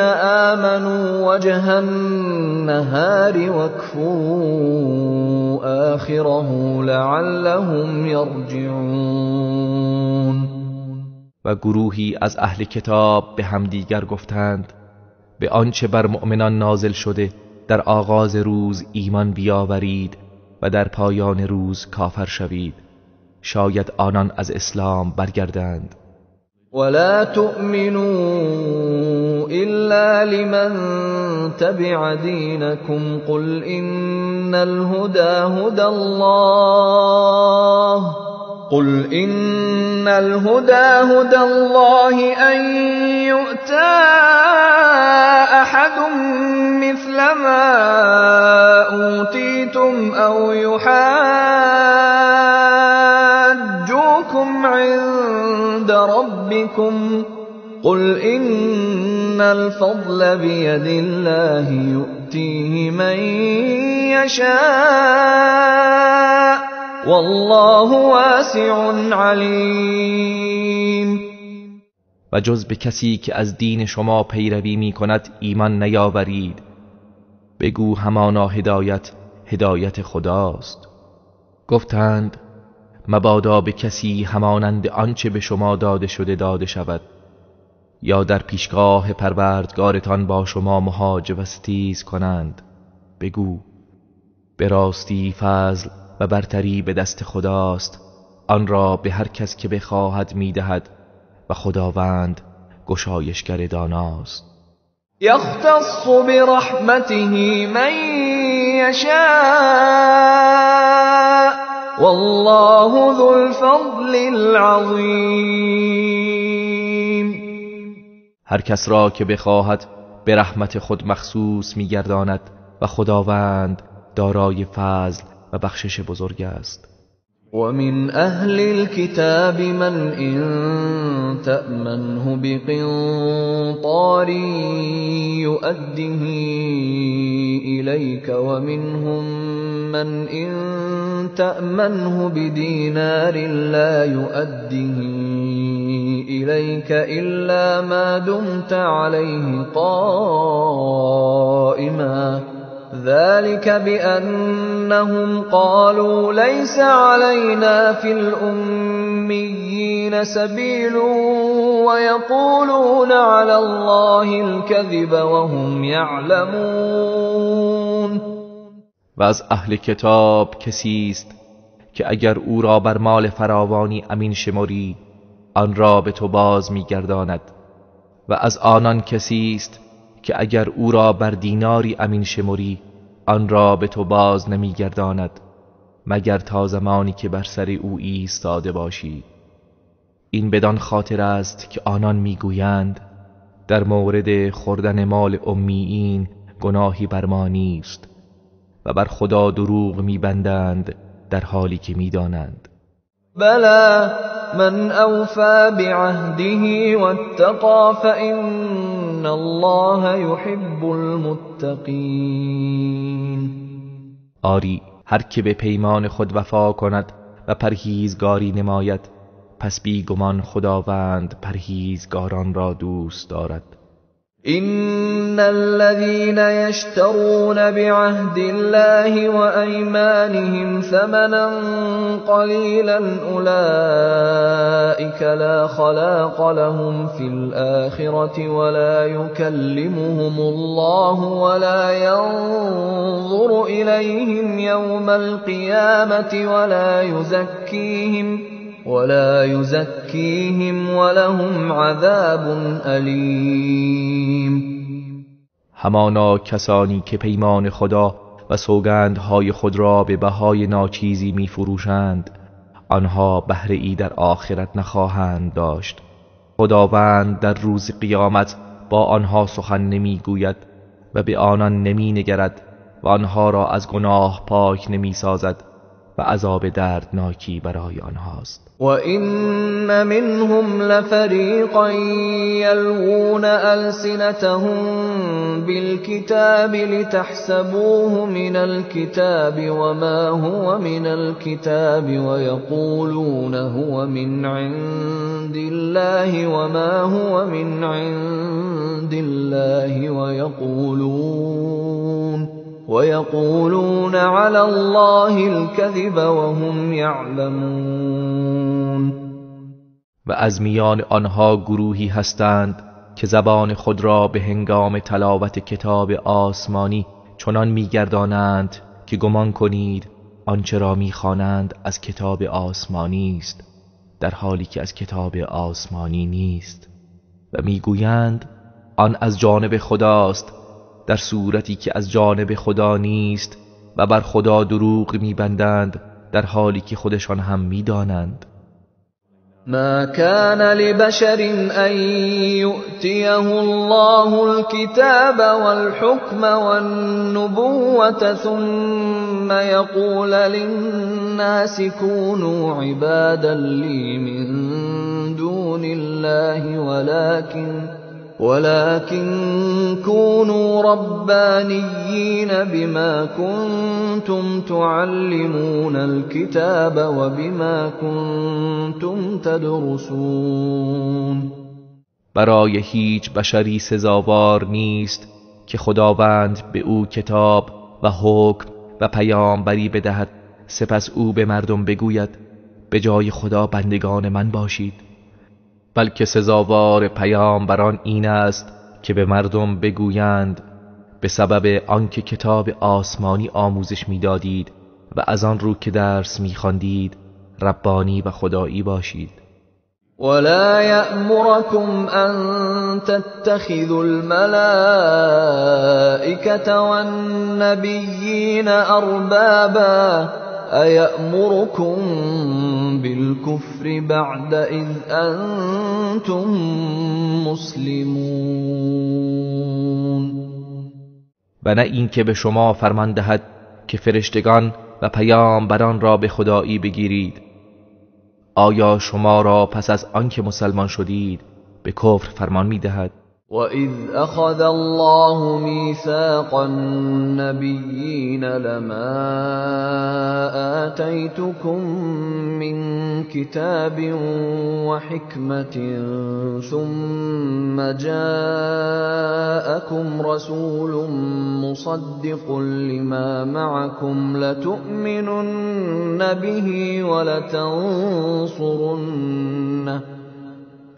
آمنوا وجه النهار واكفروا آخره لعلهم يرجعون. و گروهی از اهل کتاب به همدیگر گفتند به آنچه بر مؤمنان نازل شده در آغاز روز ایمان بیاورید و در پایان روز کافر شوید، شاید آنان از اسلام برگردند. ولا تؤمنوا إلا لمن تبع دينكم قل إن الهدى هدى الله قل إن الهدى هدى الله أن يؤتى أحد مثل ما أوتيتم أو يحاجوكم عند ربكم قل إن الفضل بيد الله يؤتيه من يشاء والله واسع علیم. و جز به کسی که از دین شما پیروی می کند ایمان نیاورید. بگو همانا هدایت هدایت خداست. گفتند مبادا به کسی همانند آنچه به شما داده شده داده شود، یا در پیشگاه پروردگارتان با شما مهاجه و ستیز کنند. بگو به راستی فضل و برتری به دست خداست، آن را به هر کس که بخواهد میدهد و خداوند گشایشگر داناست. یختص برحمته من یشاء والله ذو الفضل العظیم. هر کس را که بخواهد به رحمت خود مخصوص میگرداند و خداوند دارای فضل و بخشش بزرگ است. ومن أهل الكتاب من إن تأمنه بقنطار يؤده إليك ومنهم من إن تأمنه بدينار لا يؤده إليك إلا ما دمت عليه قائما ذلك بأنهم قالوا ليس علينا في الأميين سبيل ويقولون على الله الكذب وهم يعلمون. و از اهل کتاب کسی است که اگر او را بر مال فراوانی امین شمری آن را به تو باز می‌گرداند، و از آنان کسی است که اگر او را بر دیناری امین شمری آن را به تو باز نمیگرداند مگر تا زمانی که بر سر او ایستاده باشی. این بدان خاطر است که آنان میگویند در مورد خوردن مال امیین گناهی بر ما نیست و بر خدا دروغ میبندند در حالی که میدانند. بلی من اوفى بعهده واتقى فإن الله يحب المتقین. آری هر که به پیمان خود وفا کند و پرهیزگاری نماید پس بیگمان خداوند پرهیزگاران را دوست دارد. إن الذين يشترون بعهد الله وأيمانهم ثمنا قليلا أولئك لا خلاق لهم في الآخرة ولا يكلمهم الله ولا ينظر إليهم يوم القيامة ولا يزكيهم ولهم عذاب أليم. همانا کسانی که پیمان خدا و سوگندهای خود را به بهای ناچیزی می فروشند آنها بهره ای در آخرت نخواهند داشت. خداوند در روز قیامت با آنها سخن نمی گوید و به آنان نمی نگرد و آنها را از گناه پاک نمی سازد و عذاب دردناکی برای آنهاست. و این منهم لفریقا یلوون السنتهم بالکتاب لتحسبوه من الكتاب وما هو من الكتاب ويقولون هو من عند الله وما هو من عند الله ويقولون على الله الكذب وهم يعلمون. و از میان آنها گروهی هستند که زبان خود را به هنگام تلاوت کتاب آسمانی چنان میگردانند که گمان کنید آنچه را میخوانند از کتاب آسمانی است، در حالی که از کتاب آسمانی نیست، و میگویند آن از جانب خداست، در صورتی که از جانب خدا نیست، و بر خدا دروغ میبندند در حالی که خودشان هم میدانند. ما كان لبشر أن يؤتيه الله الكتاب والحكم والنبوة ثم يقول للناس كونوا عبادا لي من دون الله ولكن كونوا ربانيين بما كنتم تعلمون الكتاب وبما كنتم تدرسون. برای هیچ بشری سزاوار نیست که خداوند به او کتاب و حکم و پیامبری بدهد، سپس او به مردم بگوید به جای خدا بندگان من باشید، بلکه سزاوار پیامبران این است که به مردم بگویند به سبب آنکه کتاب آسمانی آموزش میدادید و از آن رو که درس میخواندید ربانی و خدایی باشید. ولا يأمركم أن تتخذوا الملائكة والنبيين أربابا أيأمركم بالكفر بعد إذ أنتم مسلمون. و نه اینکه به شما فرمان دهد که فرشتگان و پیامبران را به خدایی بگیرید. آیا شما را پس از آنکه مسلمان شدید به کفر فرمان می‌دهد؟ وَإِذْ أَخَذَ اللَّهُ مِيثَاقَ النَّبِيِّينَ لَمَا آتَيْتُكُم مِّن كِتَابٍ وَحِكْمَةٍ ثُمَّ جَاءَكُمْ رَسُولٌ مُّصَدِّقٌ لِّمَا مَعَكُمْ لَتُؤْمِنُنَّ بِهِ وَلَتَنصُرُنَّهُ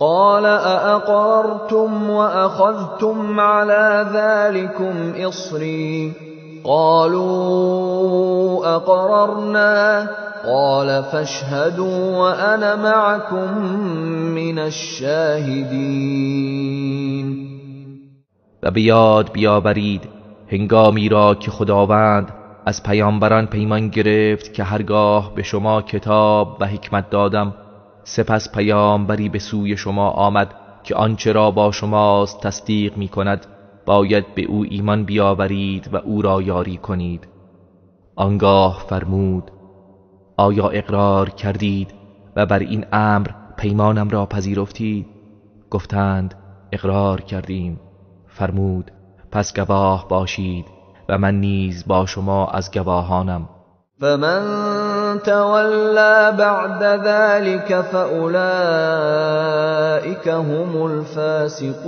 قال أأقررتم وأخذتم على ذلكم إصري قالوا أقررنا قال فاشهدوا وأنا معكم من الشاهدين. و به یاد بیاورید هنگامی را که خداوند از پیامبران پیمان گرفت که هرگاه به شما کتاب و حکمت دادم، سپس پیامبری به سوی شما آمد که آنچه را با شماست تصدیق می کند، باید به او ایمان بیاورید و او را یاری کنید. آنگاه فرمود آیا اقرار کردید و بر این امر پیمانم را پذیرفتید؟ گفتند اقرار کردیم. فرمود پس گواه باشید و من نیز با شما از گواهانم. فمن تولى بعد ذلك فأولئك هم الفاسقون.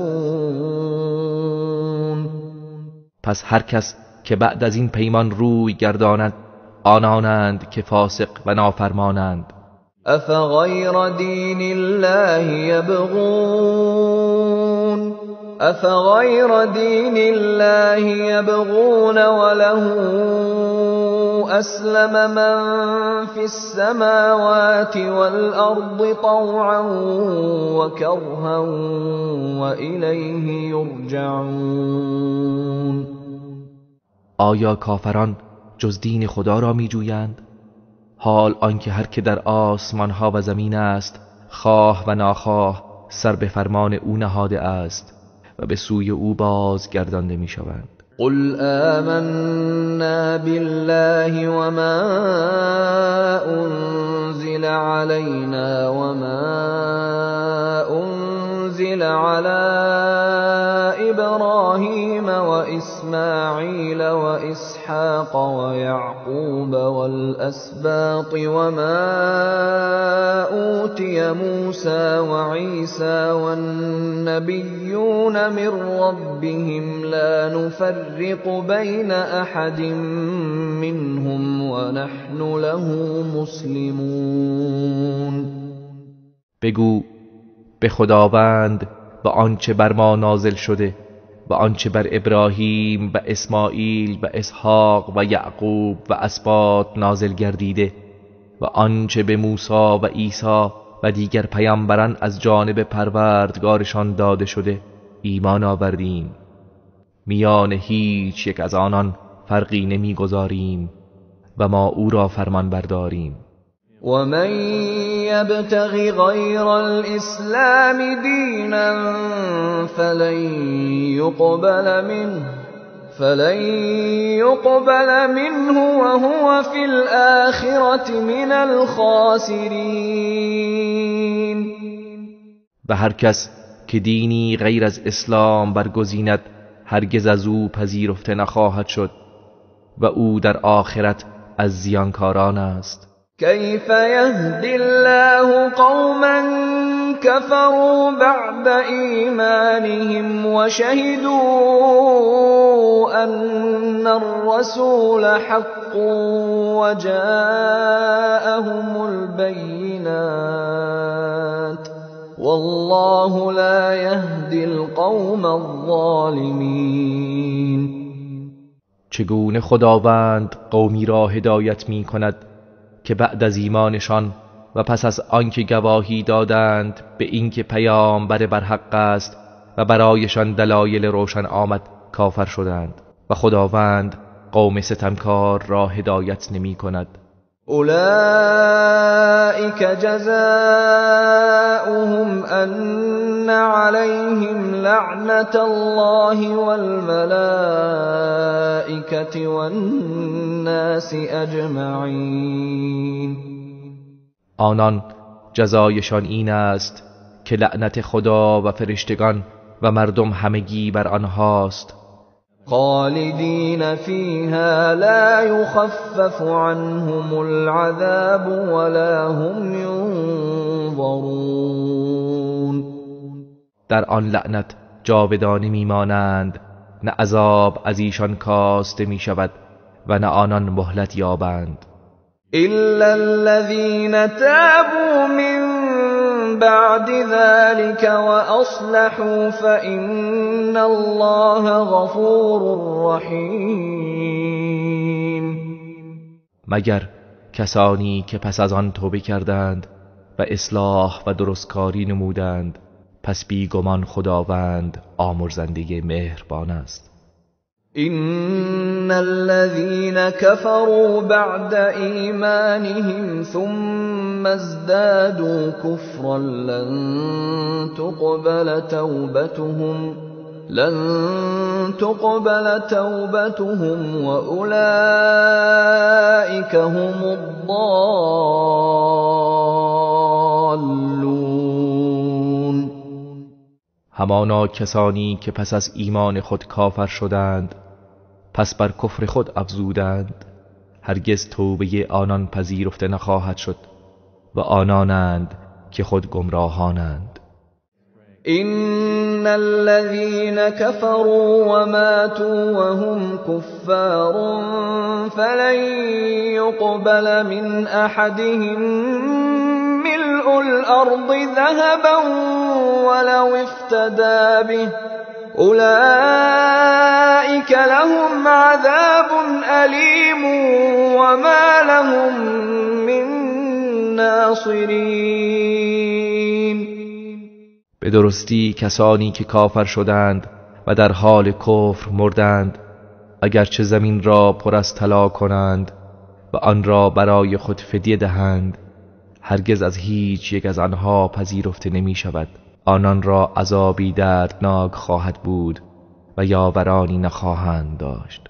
پس هر کس که بعد از این پیمان روی گرداند آنانند که فاسق و نافرمانند. افغیر دین الله یبغون افغیر دین الله یبغون وله أسلم من في السماوات والأرض طوعا وكرها وإليه يرجعون. آیا کافران جز دین خدا را می جویند؟ حال آنکه هر که در آسمان ها و زمین است خواه و ناخواه سر به فرمان او نهاده است و به سوی او باز گردانده می شوند. قل آمنا بالله وما أنزل علينا وما أنزل على إبراهيم وإسماعيل وإسحاق ويعقوب والأسباط وما أوتي موسى وعيسى والنبيون من ربهم لا نفرق بين أحد منهم ونحن له مسلمون. بگو به خداوند و آنچه بر ما نازل شده و آنچه بر ابراهیم و اسماعیل و اسحاق و یعقوب و اسباط نازل گردیده و آنچه به موسی و عیسی و دیگر پیامبران از جانب پروردگارشان داده شده ایمان آوردیم. میان هیچ یک از آنان فرقی نمیگذاریم و ما او را فرمان برداریم. ومن يبتغ غير الإسلام دينا فلن يقبل منه وهو في الآخرة من الخاسرين. و هر کس که دینی غیر از اسلام برگزیند هرگز از او پذیرفته نخواهد شد و او در آخرت از زیانکاران است. كيف يهدي الله قوما كفروا بعد إيمانهم وشهدوا أن الرسول حق وجاءهم البينات والله لا يهدي القوم الظالمين. چگونه خداوند قومی را هدایت می کند که بعد از ایمانشان و پس از آنکه گواهی دادند به اینکه پیامبر برحق است و برایشان دلایل روشن آمد کافر شدند و خداوند قوم ستمکار را هدایت نمی کند. اولئک جزاؤهم ان علیهم لعنة الله والملائکة والناس اجمعین. آنان جزایشان این است که لعنت خدا و فرشتگان و مردم همگی بر آنهاست. خالدین فیها لا یخفف عنهم العذاب ولا هم ینظرون. در آن لعنت جاودانه میمانند، نه عذاب از ایشان کاسته می شود و نه آنان مهلت یابند. الا الذین تابوا من بعد ذلك وأصلحوا فإن الله غفور رحیم. مگر کسانی که پس از آن توبه کردند و اصلاح و درستکاری نمودند، پس بیگمان خداوند آمرزنده مهربان است. إن الذين كفروا بعد إيمانهم ثم ازدادوا كفرا لن تقبل توبتهم وأولئك هم الضالون. همانا کسانی که پس از ایمان خود کافر شدند پس بر کفر خود افزودند، هرگز توبه آنان پذیرفته نخواهد شد و آنانند که خود گمراهانند. إن الذين كفروا وماتوا وهم كفار فلن يقبل من أحدهم ملء الأرض ذهبا ولو افتدى به أولئك لهم عذاب أليم وما لهم من ناصرين. به درستی کسانی که کافر شدند و در حال کفر مردند، اگرچه زمین را پر از طلا کنند و آن را برای خود فدیه دهند، هرگز از هیچ یک از آنها پذیرفته نمی شود. آنان را عذابی دردناک خواهد بود و یاورانی نخواهند داشت.